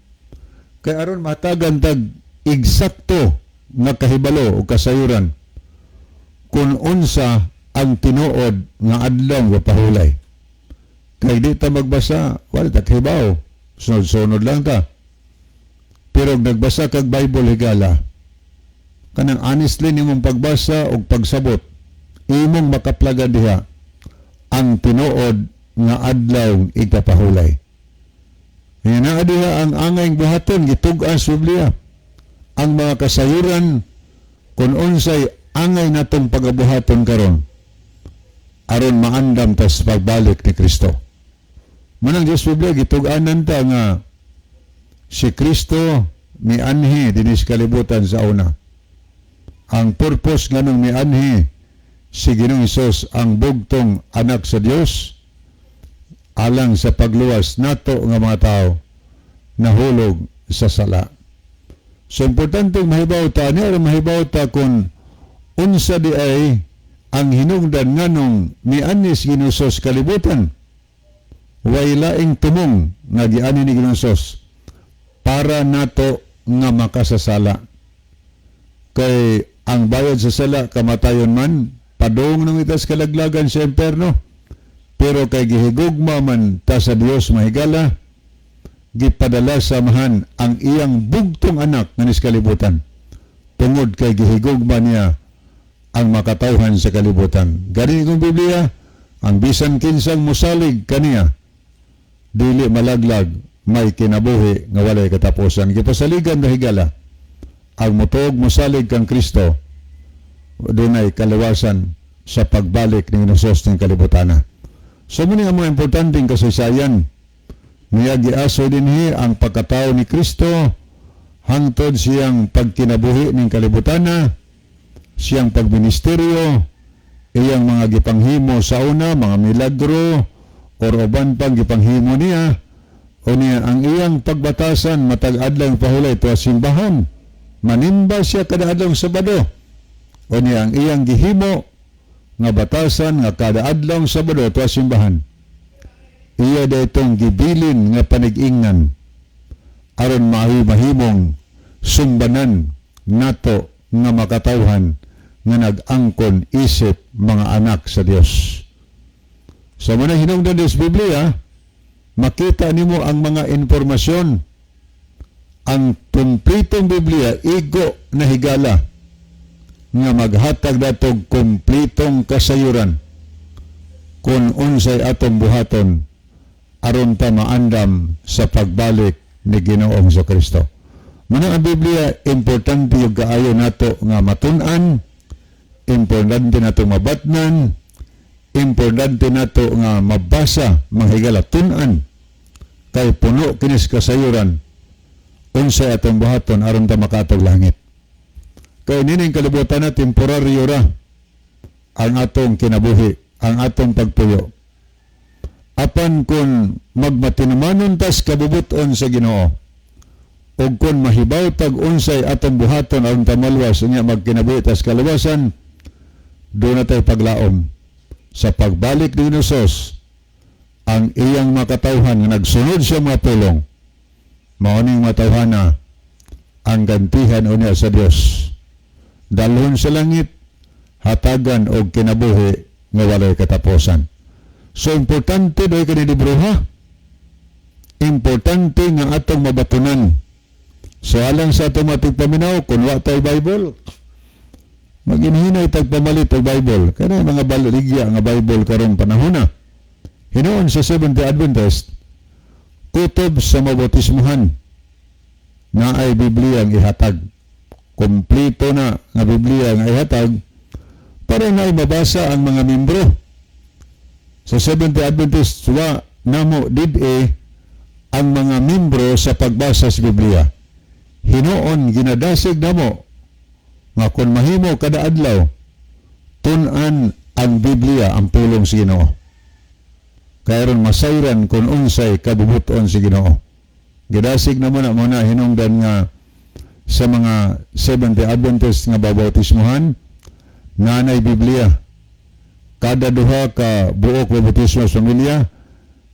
kay aron matagan tag eksakto nga kahibalo o kasayuran kung unsa ang tinuod nga adlaw nga pahulay. Kay di ta magbasa, wala ta kahibaw. Sunod-sunod lang ta. Pero og nagbasa kag Bible, higala, kanang honestly nimong pagbasa og pagsabot, imong makaplagan diha ang tinuod nga adlaw igpapahulay. Naa diha ang angay buhaton, gitug-an sa Biblia ang mga kasayuran kung unsay Angay natong pagabuhaton karon aron maandam ta sa pagbalik ni Kristo. Manang Diyos Biblia, gitug-anan ta nga si Kristo mianhi dinhi sa kalibutan sa una. Ang purpose nganong mianhi si Ginoong Hesus, ang bugtong anak sa Dios, alang sa pagluwas nato nga mga tao nahulog sa sala. So importante mahibaw ta niya, mahibaw ta kung unsa di ay ang hinungdan nganong mianhi si Ginoong Hesus kalibutan. Way laing tumong nga giani ni Ginoong Hesus para nato nga makasasala. Kay ang bayad sa sala kamatayon man, padung nang itas kalaglagan sa imperno. Pero kay gihigugma man ta sa Dios, mahigala, gipadala sa Amahan ang iyang bugtong anak nga nis kalibutan. Tungod kay gihigugma niya ang makatawhan sa kalibutan. Gani kong Biblia, ang bisan kinsang musalig kaniya, dili malaglag, may kinabuhi nga walay katapusan. Gipasaligan na, higala, ang mutuog musalig kang Kristo, dunay kaluwasan sa pagbalik ni Hesus ng kalibutana. So muni ang mga importanteng kasaysayan. Niya giaso dinhi ang pagkatao ni Kristo hangtod siyang pagkinabuhi ning kalibutana, siyang pagministeryo, iyang mga gipanghimo sa una, mga milagro, or uban pang gipanghimo niya, o niya ang iyang pagbatasan matag adlaw pahulay tuwa simbahan. Manimba siya kada adlaw Sabado. O niya ang iyang gihimo nga batasan nga kada adlaw Sabado tuwa simbahan. Iya itong gibilin nga panig-ingnan aron mahimong sumbanan nato nga makatawhan nga nag-angkon isip mga anak sa Dios. Sa mga hinungdan sa Biblia, makita nimo ang mga impormasyon. Ang kumpletong Biblia, igo na, higala, nga maghatag datog kumpletong kasayuran kung unsay atong buhaton aron ta maandam sa pagbalik ni Ginoong Kristo. Muna ang Biblia, importante yung kaayo nato nga matun-an, importante nato mabatnan, importante nato nga mabasa, mga higala, tun-an, kay puno kinis kasayuran unsay atong buhaton aron ta makatog langit. Kay nining kalibutan na temporaryo ra ang atong kinabuhi, ang atong pagpuyo. Apan kung magmatinumanon tas kabubuton sa Ginoo, ug kung mahibaw tag unsay atong buhaton aron ta maluwas unya magkinabuhi tas kaluwasan, doon na tayo paglaom sa pagbalik ni Hesus. Ang iyang makatawhan nga nagsunod siya mga pulong, mao ning matawhana ang gantihan unya sa Dios, dalhon sa langit, hatagan og kinabuhi nga walay katapusan. So importante doy kani libro, ha. Importante nga atong mabatunan. So alang sa atong matigpaminaw, kung wa tay Bible, maginhinay tag pamalit og Bible. Kana mga baligya nga Bible karong panahon na. Hinuon sa Seventh-day Adventist, kutob sa mabautismuhan na ay Biblia ang ihatag. Kompleto na nga Biblia ang ihatag para na mabasa ang mga membro. Sa Seventh-day Adventist, wa namo did-e ang mga membro sa pagbasa sa Biblia. Hinuon ginadasig namo nga kung mahimo kada adlaw tun-an ang Biblia, ang pulong sa Ginoo. Kay aron masayran kung unsay kabubuton sa Ginoo. Gidasig namo na muna hinungdan nga sa mga Seventh-day Adventist nga babautismuhan nanay Biblia. Kada duha ka buok bautismo sa pamilya,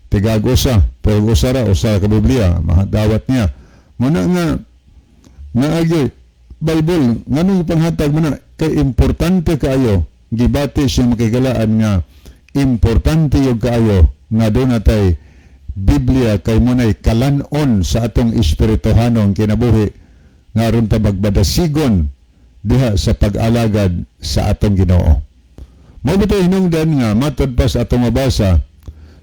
tigag usa, pero usa ra, usa ka Biblia mahadawat niya. Muna nga naagi Bible nganong panghatag mo na kay importante kaayo. Gibati siya makigalaan nga importante yung kaayo nga doon natay Biblia kay munay kalanon sa atong espirituhanong kinabuhi nga aron ta magbadasigon diha sa pag-alagad sa atong Ginoo. Mao bitaw hinungdan nga matod pa sa atong mabasa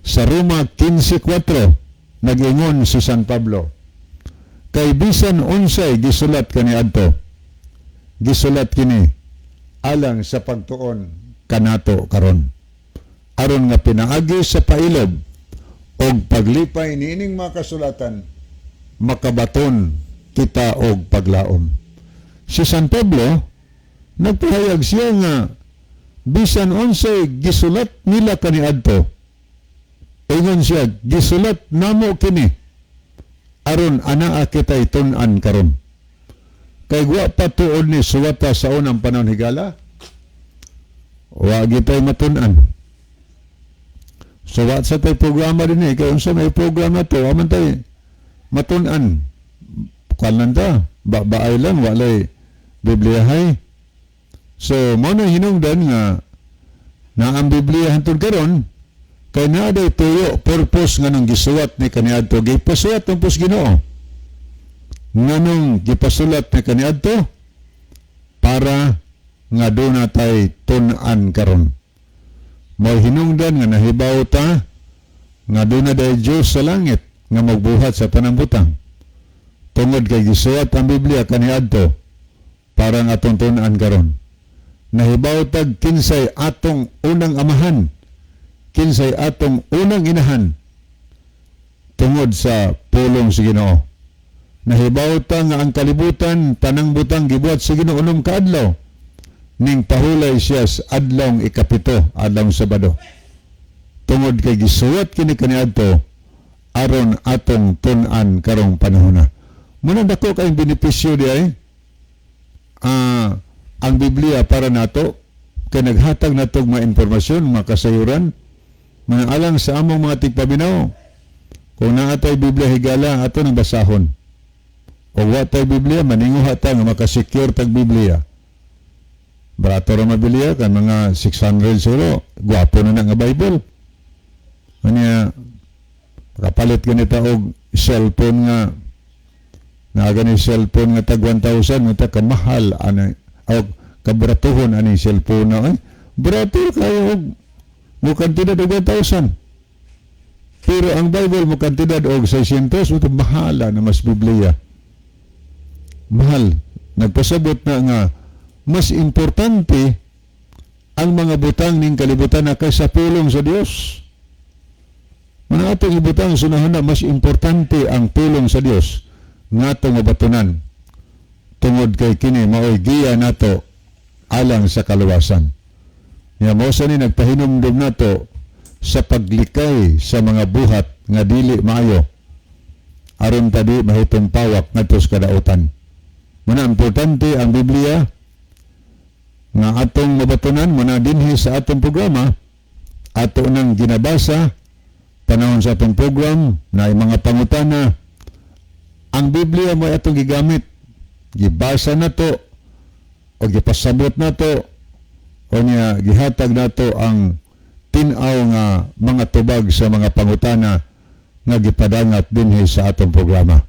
sa Roma 15:4, nag-ingon si San Pablo, "Kay bisan unsay gisulat kaniadto, gisulat kini alang sa pagtuon kanato karon, aron nga pinaagi sa pailob og paglipay niining mga kasulatan, makabaton kita og paglaom. Si San Pablo, nagpahayag siya nga bisan unsay gisulat nila kaniadto, ingon siya, "Gisulat namo kini aron anaa kita'y tun-an karon." Kay wa pa tuod ni suwata sa unang panahon, higala, wa gitay matun-an. So wa sa tay programa din eh, kay unsa may programa to, aman tay matun-an. Kuan ta, babaay lang, walay Bibliyahay. So mo na hinungdan nga na ang Biblia hantod karon kay naa day tuyo, purpose nga nung gisuwat ni kaniadto, gipasuwat ng pus Ginoo. Nganong gipasulat ni kaniadto? Para nga duna tay tun-an karon. Mo hinungdan nga nahibaw ta nga duna day Dios sa langit nga magbuhat sa tanang butang. Tungod kay gisuwat ang Biblia kaniadto para nga atong tun-an karon. Nahibaw tag kinsay atong unang amahan, kinsay atong unang inahan tungod sa pulong sa Ginoo. Nahibaw ta nga ang kalibutan, tanang butang gibuhat sa Ginoo 6 ka adlaw. Ning pahulay siya sa adlawng 7, adlawng Sabado. Tungod kay gisuwat kini kaniadto aron atong tun-an karong panahona. Muna dako kayong benepisyo di ay ang Biblia para nato kay naghatag nato mga impormasyon, mga kasayuran, mga alang sa among mga tigpaminaw. Kung naa tay Biblia, higala, ato nang basahon. O wa tay Biblia, maninguha ta nga makasecure tag Biblia. Barato ra mabilia kan mga 600 siguro, gwapo na na nga Bible. Anya makapalit ganita og cellphone nga naa gani cellphone nga tag 1,000 nga kamahal ani o kabaratuhon ani cellphone na ay barato kayo og mo kantidad og 1,000. Pero ang Bible mo kantidad og 600, ito mahala na mas Biblia. Mahal. Nagpasabot na nga mas importante ang mga butang ning kalibutan na kaysa pulong sa Dios. Mga atong ibutang sunahon na mas importante ang pulong sa Dios nga atong mabatunan tungod kay kini maoy giya nato alang sa kaluwasan. Nya mo sa ni nagpahinumdum nato sa paglikay sa mga buhat nga dili maayo aron tadi mahitong pawak ngadto sa kadautan. Muna importante ang Biblia nga atong mabatunan. Muna dinhi sa atong programa, ato nang ginabasa panahon sa atong program na mga pangutana, ang Biblia mo atong gigamit, gibasa nato o gipasabot nato o niya gihatag nato ang tin-aw nga mga tubag sa mga pangutana nga gipadangat dinhi sa atong programa.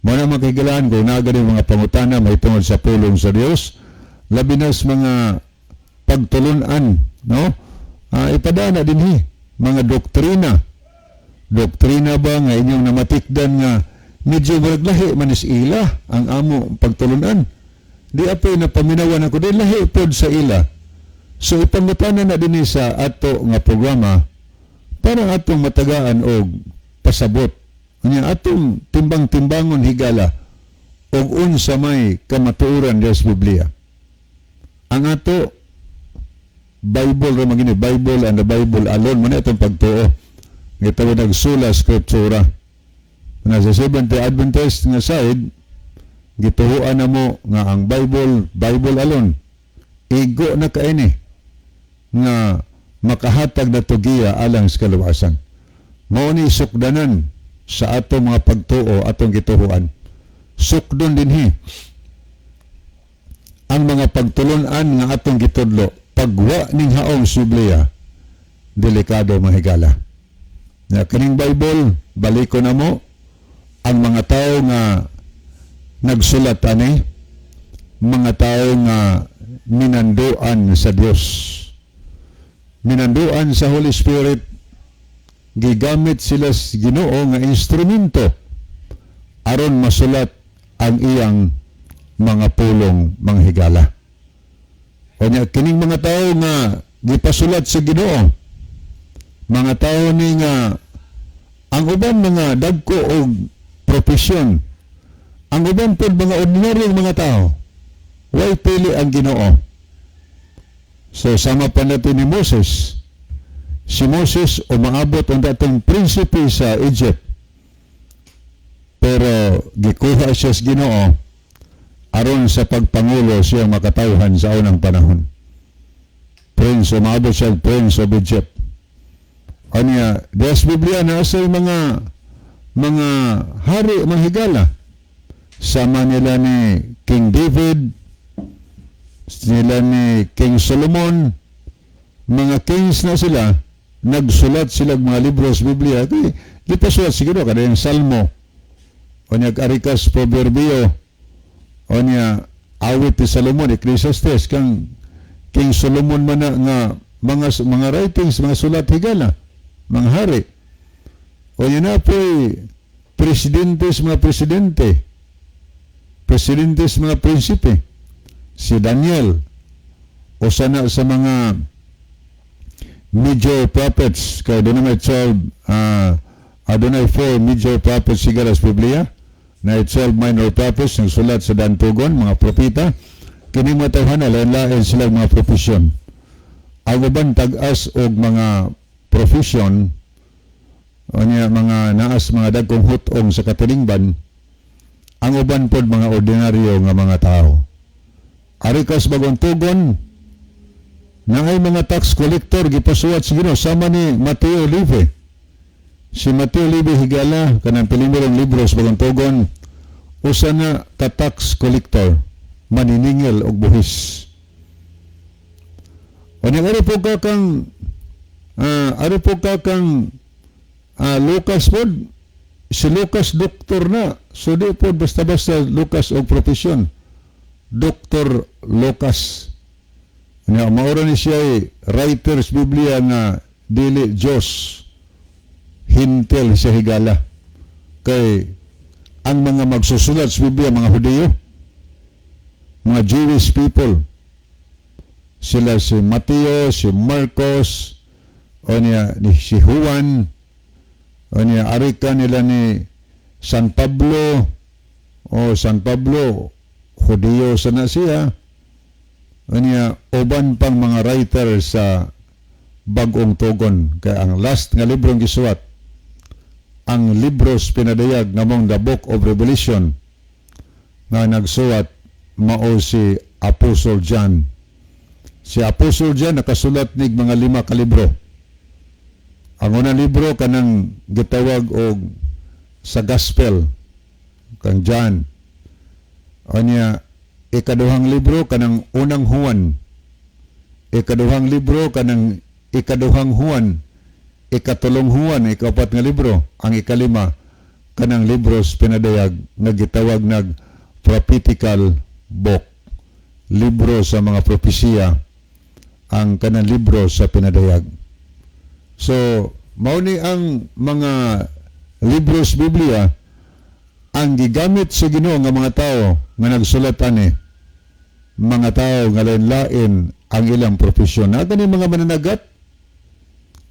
Mo na, mga kahigalaan, kung naa gani mga pangutana mahitungod sa pulong sa Dios, labi na sa mga pagtulunan, no? Ipadana dinhi mga doktrina. Doktrina ba nga inyong namatikdan nga medyo murag lahi man is ila ang amo pagtulunan. Di apoy na paminawan ako, di lahi pod sa ila. So ipangutana na dinhi sa ato nga programa para atong matagaan og pasabot. Nya atong timbang-timbangon, higala, og unsa may kamatuoran sa Biblia. Ang ato Bible ra magini, Bible and the Bible alone man atong pagtuo. Nga tawag nag sola scriptura. Na sa Seventh Day Adventist nga side, gituhuan na mo nga ang Bible, Bible alone. Igo na kaini nga makahatag na tugiya alang sa kaluwasan. Mao ni sukdanan sa atong mga pagtuo atong gituhuan. Sukdon dinhi ang mga pagtulunan nga atong gitudlo. Pagwa ning haong sa Biblia, delikado, mga higala. Na kining Bible, baliko na mo ang mga tao nga nagsulat ani, mga tao nga minanduan sa Dios, minanduan sa Holy Spirit, gigamit sila sa Ginoo nga instrumento aron masulat ang iyang mga pulong, mga higala. Kanya kining mga tao nga gipasulat sa Ginoo, mga tao ni nga ang uban mga dagko og propesyon, ang uban pod mga ordinaryong mga tao, way pili ang Ginoo. So sama pa natin ni Moses. Si Moses umaabot ang datong prinsipe sa Egypt. Pero gikuha siya sa Ginoo aron sa pagpangulo siya makatawhan sa unang panahon. Prince, umabot siya Prince of Egypt. Anya, des Biblia na sa mga hari, mga higala. Sama nila ni King David, nila ni King Solomon, mga kings na sila, nagsulat sila mga libro sa Biblia. Kay, gipasulat siguro kada yung Salmo, o niya Arikas Proverbio, o niya awit ni Solomon, Ecclesiastes, kang King Solomon man na nga mga writings, mga sulat higala, mga hari. O yun na po, presidente sa mga presidente, presidente sa mga prinsipe, si Daniel, o sana sa mga major prophets, kay doon may 12, adunay 4 major prophets sigara sa Biblia, na 12 minor prophets, nagsulat sa Dantugon, mga propeta, kini mga tawhana, lain-lain sila mga profesyon. Ang uban tag-as og mga profesyon, o niya mga naas mga dagkong hutong sa katilingban, ang uban pod mga ordinaryo nga mga tao. Arikas bagong tugon, naay mga tax collector gipasuwat sa Ginoo sama ni Mateo Live. Si Mateo Live higala kanang primerong libro sa bagong tugon, usa na ka tax collector, maniningil og buhis. O niya ari po ka kang Lucas pod, si Lucas doktor na. So di po basta-basta Lucas og profesyon. Dr. Lucas. Nya maura ni siya ay writers Biblia nga dili Diyos. Hintel siya higala. Kay ang mga magsusulat sa Biblia, mga Hudiyo, mga Jewish people, sila si Mateo, si Marcos, o niya, ni si Juan, o niya, arika nila ni San Pablo, o San Pablo, Hudiyo sa na siya, o niya, uban pang mga writer sa Bagong Tugon. Kaya ang last nga librong gisuwat, ang libros pinadayag nga mong The Book of Revelation, nga nagsuwat mao si Apostle John. Si Apostle John nakasulat nig mga 5 ka libro. Ang unang libro kanang gitawag og sa Gospel kang John. Anya ikaduhang libro kanang unang Juan. Ikaduhang libro kanang ikaduhang Juan. Ikatulong Juan, ikaapat nga libro. Ang ikalima kanang libros pinadayag nga gitawag nag prophetical book. Libro sa mga propesiya ang kanang libro sa pinadayag. So, mao ni ang mga libros Biblia ang gigamit sa Ginoo nga mga tao nga nagsulat ani, mga tao nga lain-lain ang ilang profesyon. Na gani mga mananagat,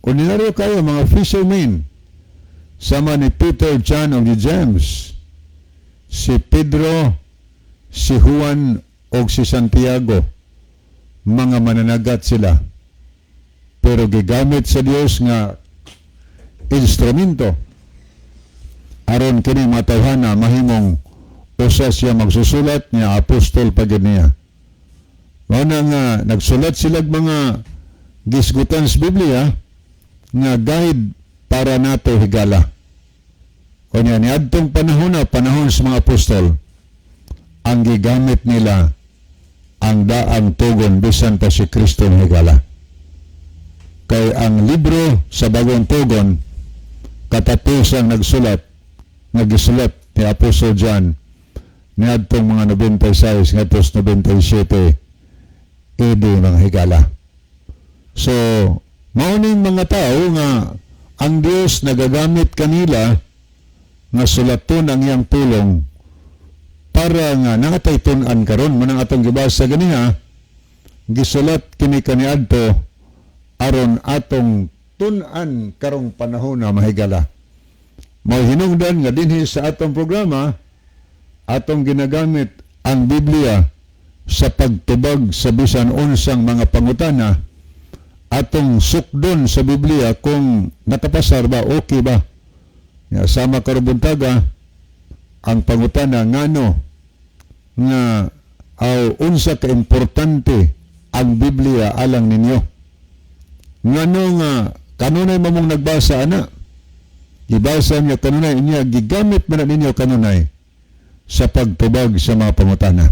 ordinaryo kayo mga fishermen, sama ni Peter, John o ni James, si Pedro, si Juan o si Santiago, mga mananagat sila. Pero gigamit sa Dios nga instrumento aron kini matawhana mahimong usa siya magsusulat niya apostol pa gyud niya. Mao na nga nagsulat sila mga gisgutan sa Biblia nga guide para nato higala. O niya niadtong panahon na panahon sa mga apostol, ang gigamit nila ang daang tugon bisan pa si Kristo ng higala. Kay ang libro sa Bagong Tugon katapusang nagsulat, nagisulat ni Apostol John niadtong mga 96 ngadto sa 97 AD mga higala. So, mao ning mga tao nga ang Dios nagagamit kanila nga sulaton ang iyang pulong para nga nangatay tun-an karon mo nang atong gibasa ganiha. Gisulat kini kaniadto aron atong tun-an karong panahon na, mahigala. Mao hinungdan nga dinhi sa atong programa, atong ginagamit ang Biblia sa pagtubag sa bisan unsang mga pangutana. Atong sukdon sa Biblia kung nakapasar ba, okay ba. Ya, sama karong buntaga ang pangutana, ngano nga aw unsa ka importante ang Biblia alang ninyo? Ngano nga kanunay mamong nagbasa ana, gibasa niya kanunay niya, gigamit man na ninyo kanunay sa pagtubag sa mga pangutana?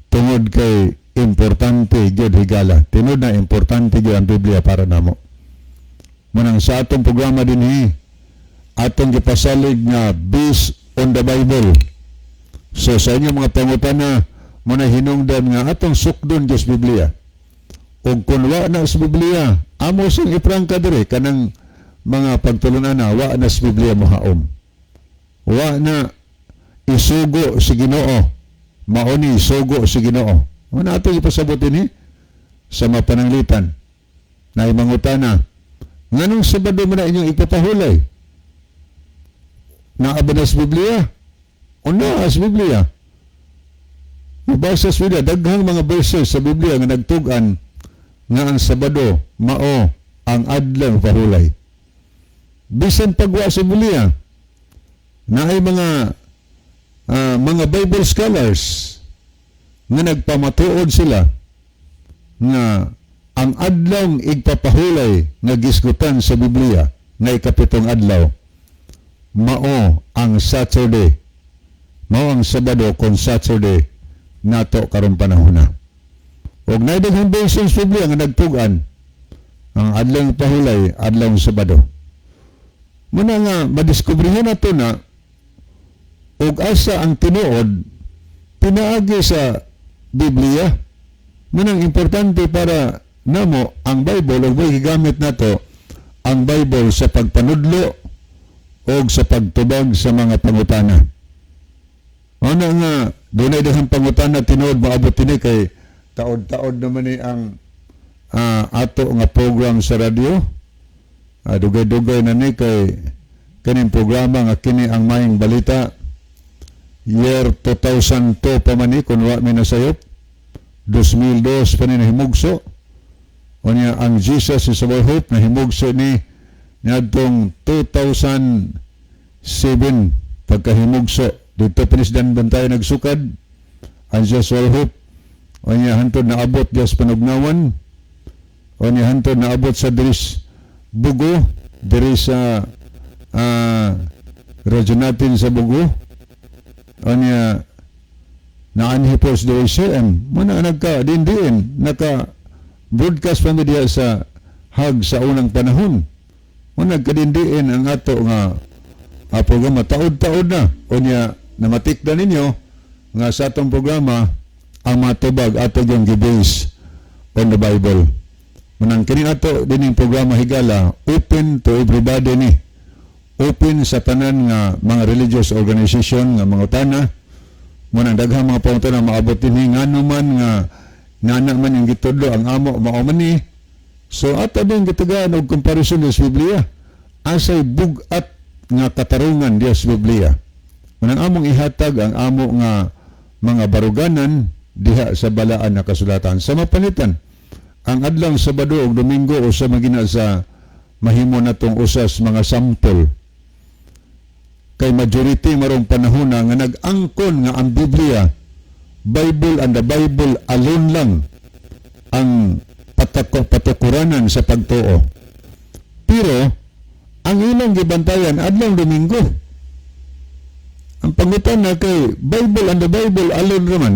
Tungod kay importante gyud, higala. Tinuod na importante gyud ang Biblia para namo. Munang sa atong programa dinhi, atong gipasalig nga based on the Bible. So sa inyong mga pangutana, muna hinungdan nga atong sukdon sa Biblia. Ug kung wa na sa Biblia, amo sing iprangka diri kanang mga pagtulunan na wa na sa Biblia mohaom. Wa na isugo si Ginoo. Mao ni isugo si Ginoo. Muna ato ipasabot ini sa mga pananglitan na imangutana, nganong Sabado man na inyong ipapahulay? Naa ba na sa Biblia? O naa sa Biblia? Mabasa sa Biblia, daghang mga verses sa Biblia nga nagtugan nga ang Sabado mao ang adlaw pahulay. Bisan pagwa sa Biblia, naay mga Bible scholars nga nagpamatuod sila nga ang adlaw igpapahulay nga gisgutan sa Biblia nga ikapitong adlaw mao ang Saturday, mao ang Sabado kung Saturday nato karong panahon na. Ug naay daghang verses sa Biblia nga nagtugan ang adlaw pahulay adlaw Sabado. Muna nga madiskubrihan nato na ug asa ang tinuod pinaagi sa Biblia. Munang importante para namo ang Bible ug may gigamit nato ang Bible sa pagpanudlo o sa pagtubag sa mga pangutana. Ano nga, dunay daghang pangutana tinuod maabot ini kay taod-taod naman ni ang ato nga program sa radyo. Dugay-dugay na ni kay kining programa nga kini ang Maayong Balita, year 2002 pa man ni kung wa mi nasayop, 2002 pa ni nahimugso. Unya ang Jesus is Our Hope nahimugso ni niadtong 2007. Pagkahimugso dito pa ni sa Daanbantayan nagsukad ang Jesus Our Hope. Unya hantod naabot diya sa Panugnawan, unya hantod naabot sa diri sa Bugo, diri sa radyo natin sa Bugo. Unya naanhi po sa DCM muna nagka dindiin naka broadcast pa mi diha sa HAG sa unang panahon mo. Nagkadindiin ang ato nga programa, taod-taod na. Unya namatikdan ninyo nga sa atong programa ang mga tubag ato yung gi-base on the Bible. Manang kini ato dining programa, higala, open to everybody ni, open sa tanan nga mga religious organization nga mga tana. Munang daghang mga pangutana maabot dinhi, ngano man nga nana man yung gitudlo, ang amo mao man ni. So ato din gitagaan og comparison sa Biblia, asay bug-at nga katarungan diya sa Biblia. Munang among ihatag ang amo nga mga baruganan diha sa balaan na kasulatan. Sa mapanitan, ang adlaw Sabado ug Domingo usa magina sa mahimo natong usas mga sample kay majority marong panahon na nga nag-angkon nga ang Biblia, Bible and the Bible alone lang ang patukuranan sa pagtuo. Pero ang ilang gibantayan adlaw Domingo. Ang pangutana kay Bible and the Bible alone raman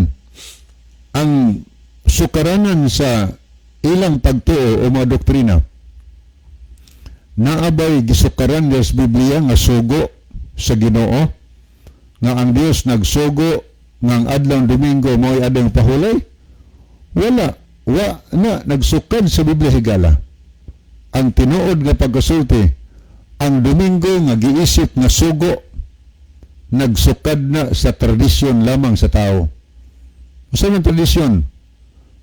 ang sukaranan sa ilang pagtuo o mga doktrina. Naabay gisukaran sa Biblia nga sugo sa Ginoo nga ang Dios nagsugo nga ang adlaw Domingo mo'y adlaw pahulay? Wala. Wa na nagsukad sa Biblia, higala. Ang tinuod nga pagkasulti, ang Domingo nga giisip nga sugo, nagsukad na sa tradisyon lamang sa tao. Usa man tradisyon?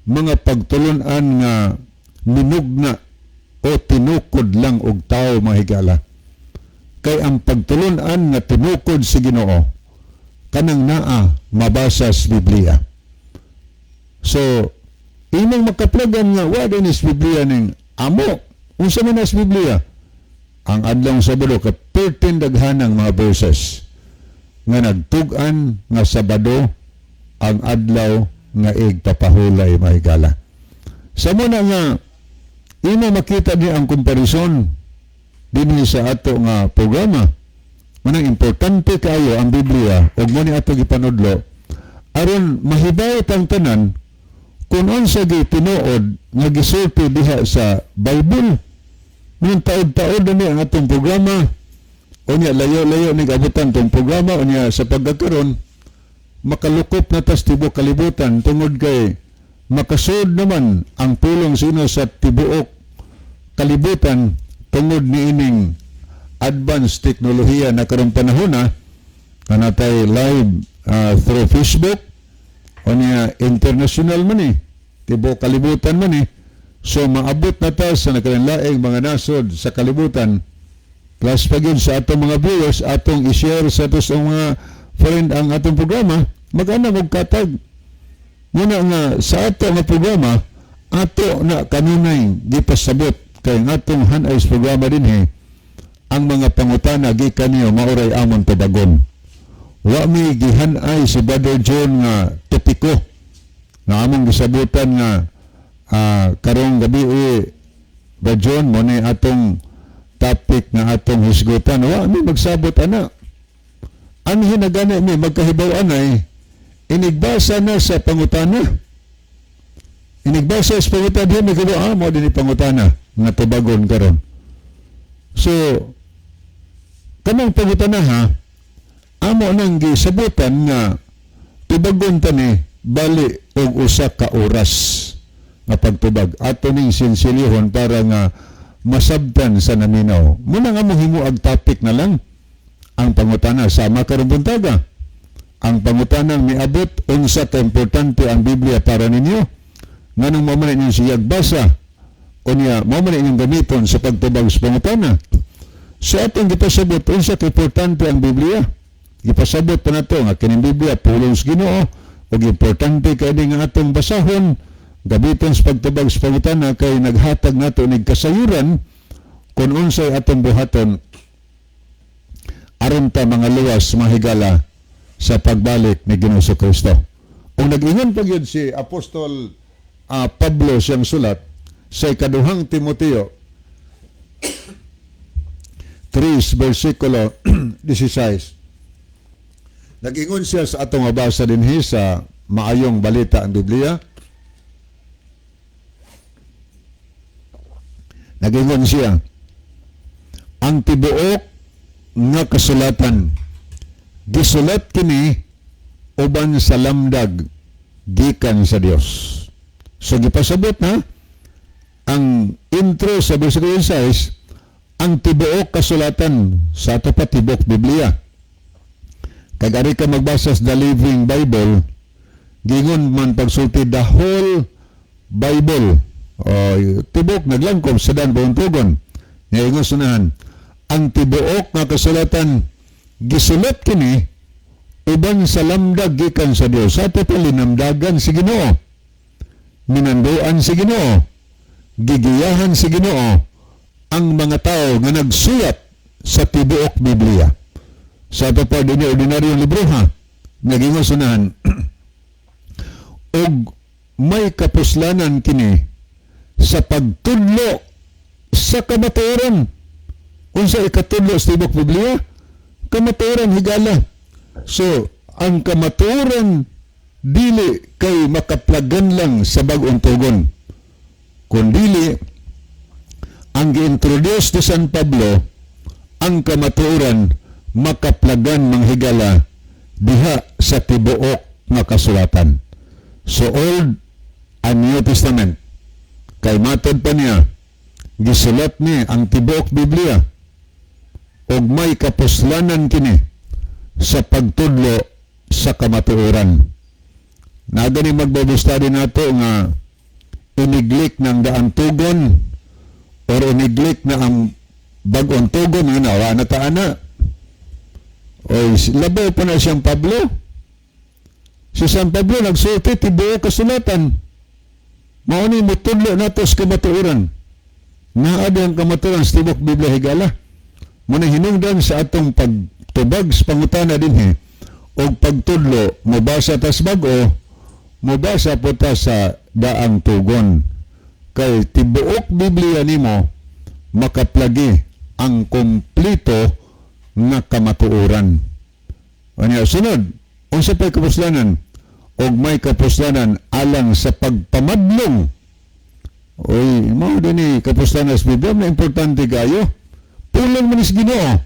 mga pagtulunan nga minugna o tinukod lang og tao, mga higala. Kay ang pagtulunan nga tinukod si Ginoo, kanang naa mabasa sa Biblia. So, imong makaplagan nga wa din is Biblia ning amo. Unsa man as Biblia? Ang adlong Sabado ka 13 daghanang mga verses nga nagtug-an nga Sabado ang adlaw nga igpapahulay, mga higala. Sa muna nga imo makita ni ang komparison dinhi sa ato nga programa. Manang importante kaayo ang Biblia ug mo ni ato gipanudlo aron mahibaw tang tanan kung unsa gi tinuod nga gisulti diha sa Bible. Minang taod-taod na ni ang atong programa. Unya layo-layo ni abutan tong programa, unya sa pagkakaron makalukop na tas tibuok kalibutan tungod kay makasud naman ang pulong sino sa tibuok kalibutan tungod niining advanced teknolohiya na karong panahon na natay live through Facebook. Unya international man eh, tibuok kalibutan man eh. So maabot na ta sa nakalanlaing mga nasod sa kalibutan, plus pa gyud sa atong mga viewers, atong i-share sa atos ang mga friend ang atong programa, mag-ana og katag. Muna nga sa ato nga programa, ato na kanunay gipasabot kay ang atong hanay sa programa dinhi, ang mga pangutana gikan niyo maoray amon tubagon. Wa mi gihanay si Brother John nga topiko nga among gisabutan nga karong gabi eh, Brother John, mo ni atong topic nga atong hisgutan. Wa mi magsabot ana. Ang hinagani mi magkahibaw anay inigbasa na sa pangutana. Inigbasa sa pangutana diha may kabaw, mo din pangutana nga tubagon karon. So kanang pangutana ha, amo nang gisabutan nga tubagon ta ni bali og usa ka oras nga pagtubag ato ning sinsilihon para nga masabtan sa naminaw. Muna nga mo himuag topic na lang ang pangutana sama karong buntaga. Ang pangutanang miabot, unsa ka importante ang Biblia para ninyo? Nganong mao man inyong siyag basa? Unya mao man inyong gamiton sa pagtubag sa pangutana. Sa atong gipasabot unsa ka importante ang Biblia? Gipasabot pa nato nga kining Biblia pulong sa Ginoo ug importante kay nga atong basahon, gamiton sa pagtubag sa pangutana kay naghatag nato nig kasayuran kung unsay atong buhaton aron ta mga luwas, mahigala, sa pagbalik ni Ginoong Kristo. Kung nag-ingon pa gyud si Apostol Pablo siyang sulat sa ikaduhang Timoteo 3 versikulo 16. Nag-ingon siya sa atong mabasa dinhi sa Maayong Balita ang Biblia. Nag-ingon siya, ang tibuok nga kasulatan gisulat kini uban sa lamdag gikan sa Dios. So gipasabot na ang intro sa versikulo 6, ang tibuok kasulatan sa ato pa tibuok Biblia. Kag ari ka magbasa sa The Living Bible, gingon man pagsulti the whole Bible. O, tibuok naglangkob sa dan buong tugon. Ngayon sunahan, ang tibuok nga kasulatan gisulat kini uban sa lamdag gikan sa Dios. Sa ato pa linamdagan si Ginoo, minanduan si Ginoo, gigiyahan si Ginoo ang mga tao nga nagsulat sa tibuok Biblia. Sa ato pa dinhi ordinaryong libro ha, nagingon sunahan, og may kapuslanan kini sa pagtudlo sa kamatuoran. Unsa ikatudlo sa tibuok Biblia? Kamatuoran, higala. So, ang kamatuoran dili kay makaplagan lang sa bag-ong tugon. Kung dili, ang gi-introduce ni San Pablo, ang kamatuoran makaplagan manghigala diha sa tibuok nga kasulatan. So, Old and New Testament. Kay matod pa niya, gisulat ni ang tibuok Biblia ug may kapuslanan kini sa pagtudlo sa kamatuoran. Nagani magbabusta din nato nga Iniglik ng daang tugon or iniglik na ang bag-ong tugon nga nawa na ta ana. Oy, labaw pa na siyang Pablo. Si San Pablo nagsulti tibuok kasulatan. Mao ni mutudlo nato sa kamatuoran. Naa ang kamatuoran sa tibuok Biblia, higala. Muna hinungdan sa atong pagtubag sa pangutana dinhi og pagtudlo, mobasa tas bag-o, mobasa po ta sa daang tugon. Kay tibuok Biblia nimo makaplagi ang kompleto nga kamatuoran. Ano sunod? Unsa pa'y kapuslanan? Og may kapuslanan alang sa pagpamadlong. Oy, mao din kapuslanan sa Biblia na importante kayo. Pulong man is Ginoo.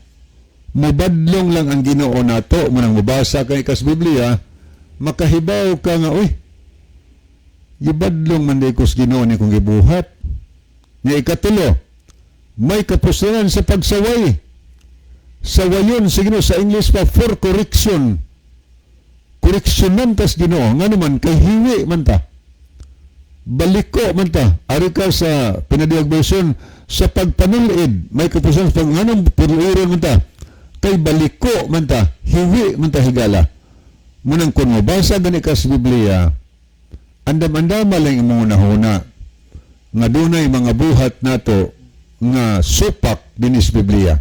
Mubadlong lang ang Ginoo nato. Munang mubasa kay kas Biblia, makahibaw ka nga, uy, gibadlong man di ko sa Ginoo ni kong gibuhat. Nga ikatulo, may kapuslanan sa pagsaway. Sawayon sa Ginoo, sa English pa, for correction. Koreksyonan tas Ginoo nga naman kay hiwi man ta. Baliko man ta. Ari ka sa pinadiyag version sa pagpanulid, may kapuslanan sa pag nganong punuiron man ta. Kay baliko man ta, hiwi man ta, higala. Munang kung mabasa gani ka sa Biblia, andam-andama lang imong hunahuna nga dunay mga buhat nato nga supak dinis Biblia.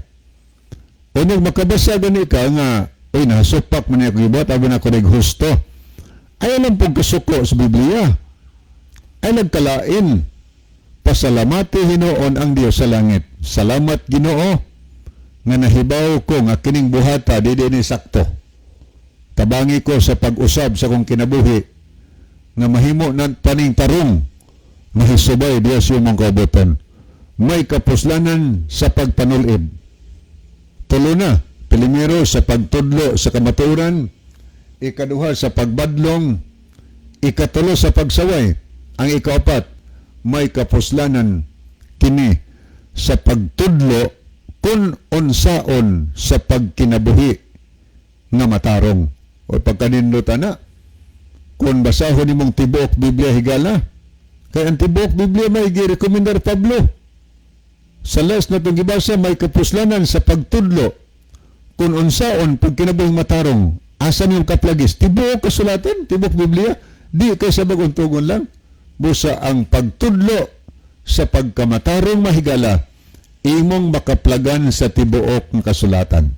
O nung makabasa gani ka nga, uy, nasupak man ako gibuhat, abo na ko husto. Ay alam pong kasuko sa Biblia. Ay nagkalain. Pasalamati hinuon ang Dios sa langit. Salamat, Ginoo, nga nahibaw ko nga kining buhata di ni sakto. Tabangi ko sa pag-usab sa kong kinabuhi nga mahimo na taning tarong mahisubay diya sa imong kaubutan. May kapuslanan sa pagpanulid. Tulo na. Primero sa pagtudlo sa kamatuoran, ikaduha sa pagbadlong, ikatulo sa pagsaway. Ang ikaapat, may kapuslanan kini sa pagtudlo kung unsaon sa pagkinabuhi nga matarong. O pagkanindot ana, kung basahon nimong tibuok Biblia, higala, kay ang tibuok Biblia may girekomendar Pablo. Sa last na itong gibasa, may kapuslanan sa pagtudlo kung unsaon pagkinabuhing matarong. Asa niyong kaplagis? Tibuok kasulatan, tibuok Biblia, di kay sa bagong tugon lang. Busa ang pagtudlo sa pagkamatarong, mahigala, imong makaplagan sa tibuok ng kasulatan.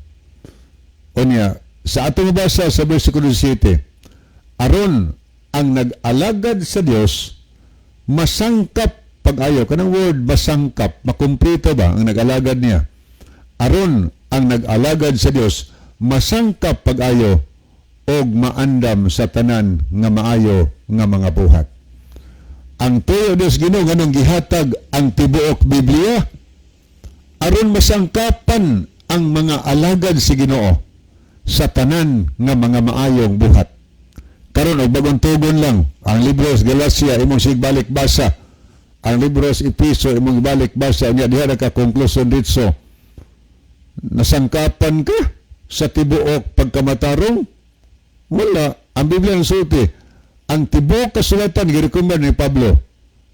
Unya, sa atong basa sa versikulo 7, aron ang nag-alagad sa Dios masangkap pag-ayo. Kanang word masangkap, makumplito ba ang nag-alagad niya? Aron ang nag-alagad sa Dios masangkap pag-ayo og maandam sa tanan nga maayo nga mga buhat. Ang tuyo Dios Ginoo nganong gihatag ang tibuok Biblia aron masangkapan ang mga alagad si Ginoo sa tanan nga mga maayong buhat. Karon og bagong tugon lang ang libro sa Galacia imong sigbalik basa. Ang libro sa Epeso imong ibalik basa nya diha ka konklusyon ditso. Nasangkapan ka sa tibuok pagkamatarong? Wala. Ang Biblia ang sulti. Ang tibuok kasulatan girekomend ni Pablo.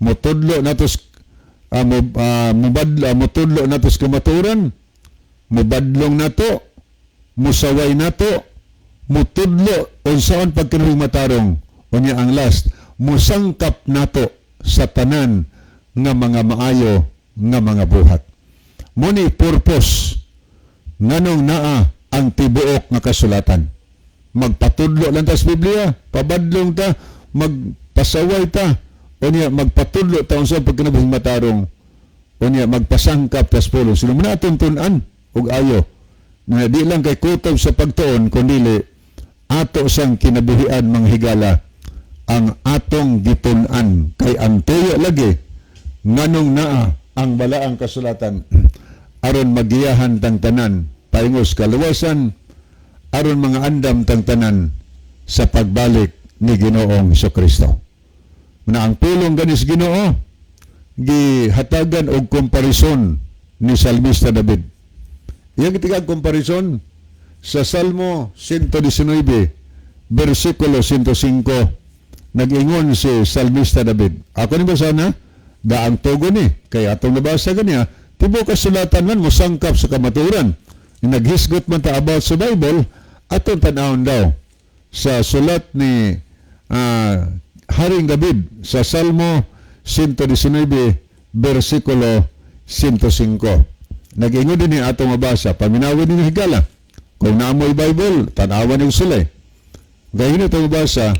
Motudlo natos mubadla motudlo natos kamaturan, mubadlong nato, musaway nato, mutudlo unsaon pagkinabuhi matarong, unya ang last, musangkap nato sa tanan nga mga maayo nga mga buhat. Muni purpose nganong naa ang tibuok nga kasulatan. Magpatudlo lang ta sa Biblia, pabadlong ta, magpasaway ta, unya magpatudlo ta unsa pagkinabuhi matarong, unya magpasangkap ta sa pulong. Sino man atong tun-an og ayo na di lang kay kutob sa pagtuon kundili ato sang kinabuhian, mga higala, ang atong gitun-an, kay ang tuyo lagi nganong naa ang balaang kasulatan aron magiyahan tang tanan paingos kaluwasan, aron mga andam tang tanan sa pagbalik ni Ginoong Kristo. Na ang pulong ganis Ginoo gihatagan og komparison ni Salmista David. Iyang gitigag komparison sa Salmo 119 versikulo 105. Nag-ingon si Salmista David. Ako ni basa na, daang tugon ni, kay atong nabasa ganiya, tibuok kasulatan man mosangkap sa kamatuoran. Naghisgot man ta about sa Bible, atong tan-awon daw sa sulat ni Haring David sa Salmo 119 versikulo 105. Nag-ingon din ni atong mabasa, paminawin ninyo, higala. Kung naamoy Bible, tanawan yung sulay. Gayon ito mabasa,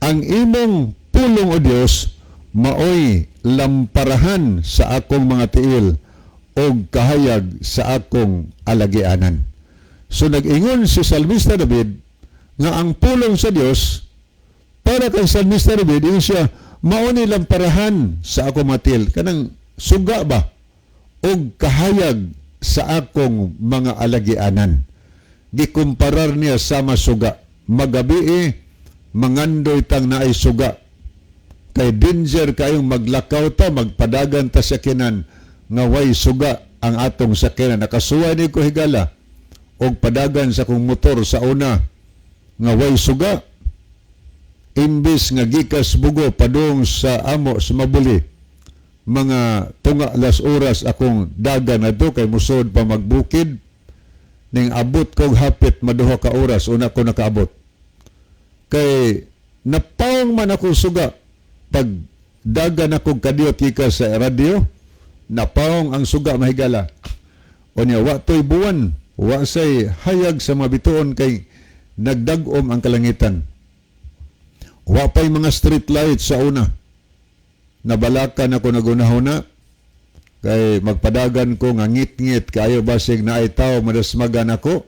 "Ang imong pulong, O Dios, maoy lamparahan sa akong mga tiil og kahayag sa akong alagianan." So nag-ingon si Salmista David nga ang pulong sa Dios para kay Salmista David, ingon siya, mao ni lamparahan sa akong mga tiil, kanang suga ba, og kahayag sa akong mga alagianan. Gikumparar niya sama suga. Magabi, mangandoy tang naay suga. Kay danger kayong maglakaw ta, magpadagan ta sa kinan nga way suga ang atong sakyanan. Nakasuway ni ko, higala, og padagan sa akong motor sa una nga way suga. Imbis nga gikas Bugo padung sa amo sa Mabuli, mga tunga las oras akong dagan na kay musod pa magbukid. Ning abot kog hapit 2 ka oras una ko nakaabot kay napawong man ako suga. Pag dagan ako kadiyot gikas sa radyo, napawong ang suga, mahigala. Unya wa to'y buwan, wa say hayag sa mga bituon kay nagdag-om ang kalangitan, wa pa'y mga street lights sa una. Nabalakan ako, nagunahuna kay magpadagan ko nga ngit-ngit kayo basig na ay tao madasmagan ako.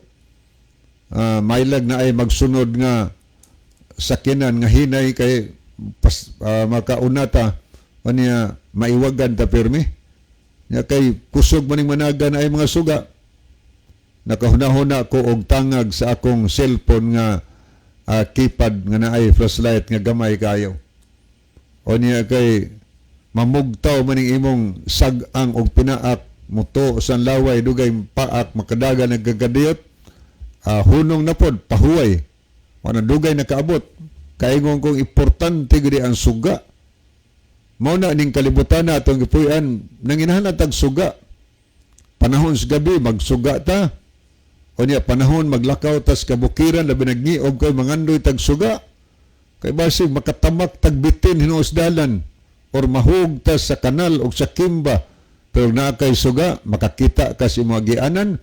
Mailag na ay magsunod nga sakyanan nga hinay kay makauna ta, unya maiwagan ta pirmi nya kay kusog maning managan ay mga suga. Nakahuna-huna ko og tangag sa akong cellphone nga keypad nga naay flashlight nga gamay kayo. O niya kay mamugtaw maning imong sag-ang og pinaak muto sa laway, dugay paak makadagan nagkagadiyot, hunong na pod, pahuway wala dugay nakaabot. Kaingon kong importante gid ang suga. Mao na ning kalibutan na atong gipuy-an, nanginahanglan tag suga. Panahon sa gabi, magsuga ta. Unya panahon maglakaw tas kabukiran, labi nagngiob kay mangandoy tag suga kay basig makatamak tag bitin hinuos dalan or mahug ta sa kanal o sa kimba. Pero naa kay suga, makakita ka sa imong agianan,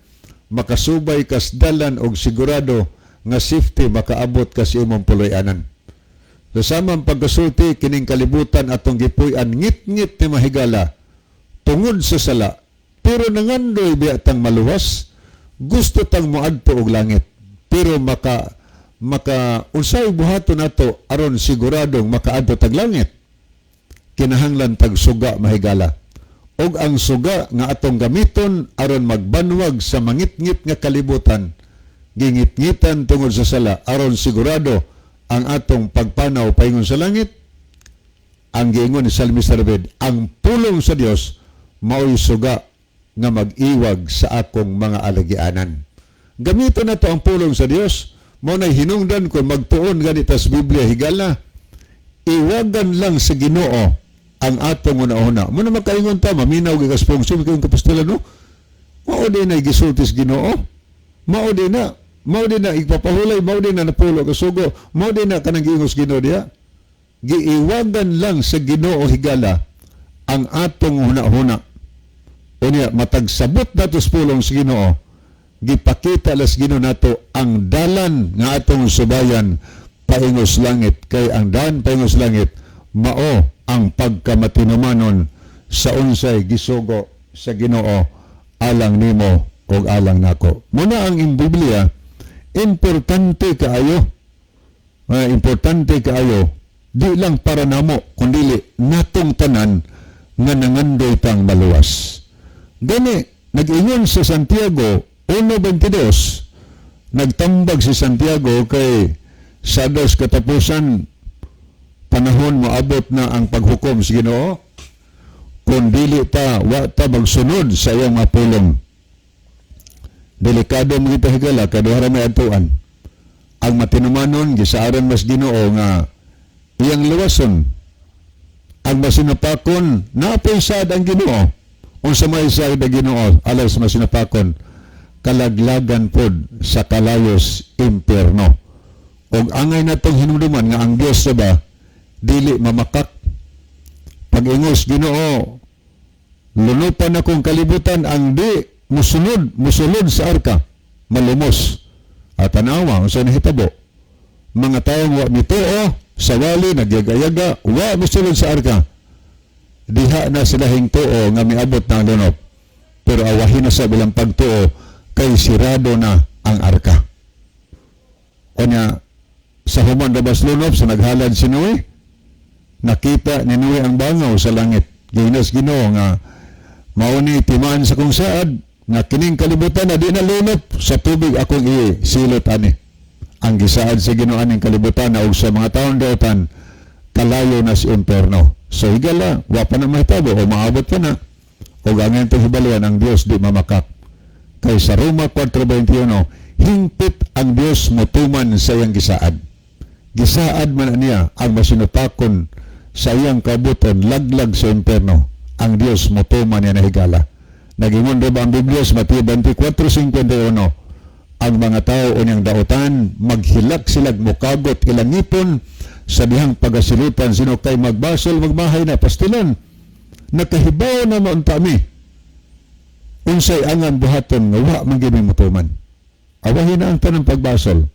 makasubay kas dalan og sigurado nga safety makaabot ka sa imong puloy-anan. So samang pagkasulti, kining kalibutan atong gipuy-an ngit-ngit ni, mahigala, tungod sa sala. Pero nangandoy biya tang maluwas, gusto tang moadto og langit. Pero maka maka unsay buhaton nato aron siguradong makaadto tag langit? Kinahanglan tag suga, mahigala. Og ang suga nga atong gamiton aron magbanwag sa mangitngit nga kalibutan, gingitngitan tungod sa sala, aron sigurado ang atong pagpanaw paingon sa langit, ang giingon ni Salmista David, ang pulong sa Dios mao'y suga nga mag-iwag sa akong mga alagianan. Gamiton nato ang pulong sa Dios. Mao nay hinungdan kung magtuon ganita sa Biblia, higala, iwagan lang sa Ginoo ang atong una-una. Mao na makaingon ta, maminaw gikas pong kayong kapastolan, no? Mao din na gisulti sa Ginoo. Mao din na. Mao din na ipapahulay, mao din na napulo ka sugo, mao din na kanang giingos Ginoo diha. Giiwagan lang sa Ginoo, higala, ang atong huna-huna. Unya matagsabot nato sa pulong sa Ginoo, gipakita las Ginoo nato ang dalan nga atong subayan paingos langit, kay ang daan paingos langit mao ang pagkamatinumanon sa unsay gisugo sa Ginoo alang nimo ug alang nako. Muna ang ing Biblia importante kaayo. Importante kaayo di lang para namo kundi natong tanan nga nangandoy tang maluwas. Gani nag-ingon sa Santiago 1:22, nagtambag si Santiago kay sa dos katapusan panahon moabot na ang paghukom sa Ginoo kung dili ta, wa ta magsunod sa iyang mga pulong. Delikado mo kita, higala, kay duha ra may adtuan. Ang matinumanon, gisaaran mas Ginoo nga Iyang luwason. Ang masinapakon, napoy saad ang Ginoo. Unsa may saad ang Ginoo alang sa masinapakon? Kalaglagan pod sa kalayos impierno. Og angay natong hinumduman nga ang Dios ba dili mamakak. Pag-ingos Ginoo, "Lunupan akong kalibutan ang di musunod, musulod sa arka, malumos." At tanawa unsa nahitabo. Mga taong wa mituo sa wali, nagyagayaga, wa musulod sa arka. Diha na sila hingtuo nga miabot na ang lunop. Pero awahin na sa bilang pagtuo kay sirado na ang arka. Unya, sa human rabas lunop, sa naghalad si Noe, nakita ni Noe ang bangaw sa langit. Ginas Ginoo nga mao ni timaan sa kong saad nga kining kalibutan na di na lunop sa tubig, akong isilot ani. Ang gisaad sa Ginoo aning kalibutan na ug sa mga taon dautan kalayo na si imperno. So higala, wa pa na mahitabo o maabot pa na. O ang itong hibaluan, ang Dios di mamakak. Kay sa Roma 4.21, hingpit ang Dios motuman sa iyang gisaad. Gisaad man niya ang masinupakon sa iyang kabuton, laglag sa imperno. Ang Dios motuman niya na, higala. Nagingon ba ang Biblia sa Mateo 24.51, ang mga tao unyang dautan, maghilak silag mukagot ilang ngipon sa dihang pagasilutan sino kay magbasol, magmahay na pastilan. Nakahibaw na maunta mi unsay angan buhaton nga wa man gyud motuman. Awahin na ang tanang pagbasol.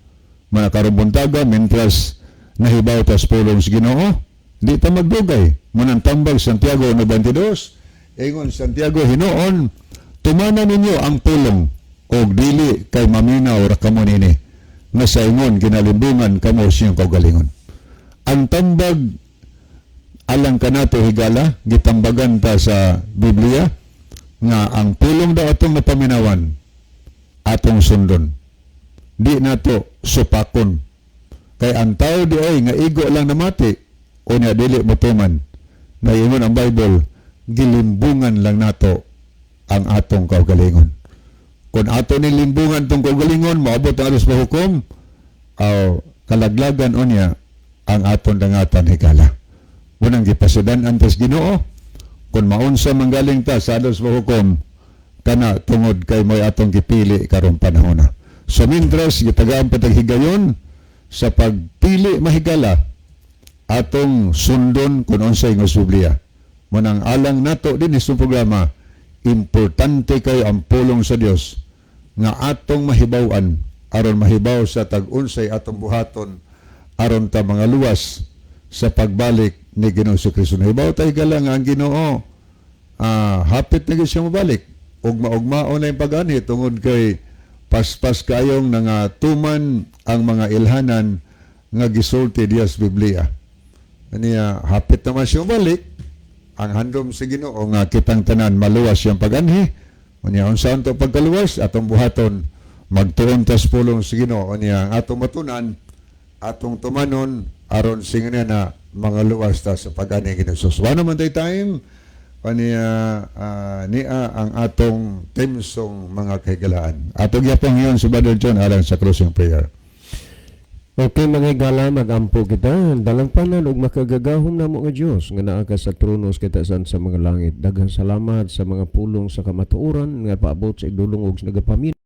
Mga karong buntaga, mientras nahibaw tas pulong sa Ginoo, di ta magdugay. Munang tambag Santiago 92, ingon Santiago, "Hinuon tumana ninyo ang pulong og dili kay maminaw ra kamo nini nga sa ingon ginalimbungan kamo sa inyong kaugalingon." Ang tambag alang kanato, higala, gitambagan ta sa Biblia nga ang pulong daw atong napaminawan, atong sundon, di nato supakon, kay ang tao di ay nga igo lang namati unya dili motuman, naingon ang Bible, gilimbungan lang nato ang atong kaugalingon. Kung ato ni limbungan tong kaugalingon, moabot ang alos hukom aw kalaglagan unya ang aton dangatan, higala. Unang gipasudan antes Ginoo, kung maunsa manggaling ta sa alos hukom kana tungod kay mo'y atong gipili karong panahon na. So mintras gitagaan pa tag higayon sa pagpili, mahigala, atong sundon kung unsay nga Biblia. Munang alang nato din sa programa, importante kay ang pulong sa Dios nga atong mahibaw-an aron mahibaw sa tag-unsay atong buhaton aron ta mga luwas sa pagbalik ni Ginoo Kristo. Nahibaw tayo nga ang Ginoo hapit na gyud siya mabalik. Ugma-ugmao na yung pag-ani tungod kay paspas kayong nangatuman ang mga ilhanan nga gisulti diya sa Biblia. Niya, hapit naman siya mabalik, ang handom sa Ginoo nga kitang tanan maluwas siyang pag-anhi. Unya, unsa to pagkaluwas? Atong buhaton, magtuon tas pulong sa Ginoo. Unya, ang atong matunan, atong tumanon aron singa na mga luwas ta sa pag-anhi Ginoo. So, wala naman tay time kaniya, niya ang atong theme song, mga kahigalaan. Atong yapong ngayon si Brother John alang sa closing prayer.
Okay, mga higala, magampo kita. Dalangpanan ug makagagahom namo nga Dios nga naa ka sa trono sa katasan sa mga langit. Daghang salamat sa mga pulong sa kamatuoran nga paabot sa idulong og nagapaminaw.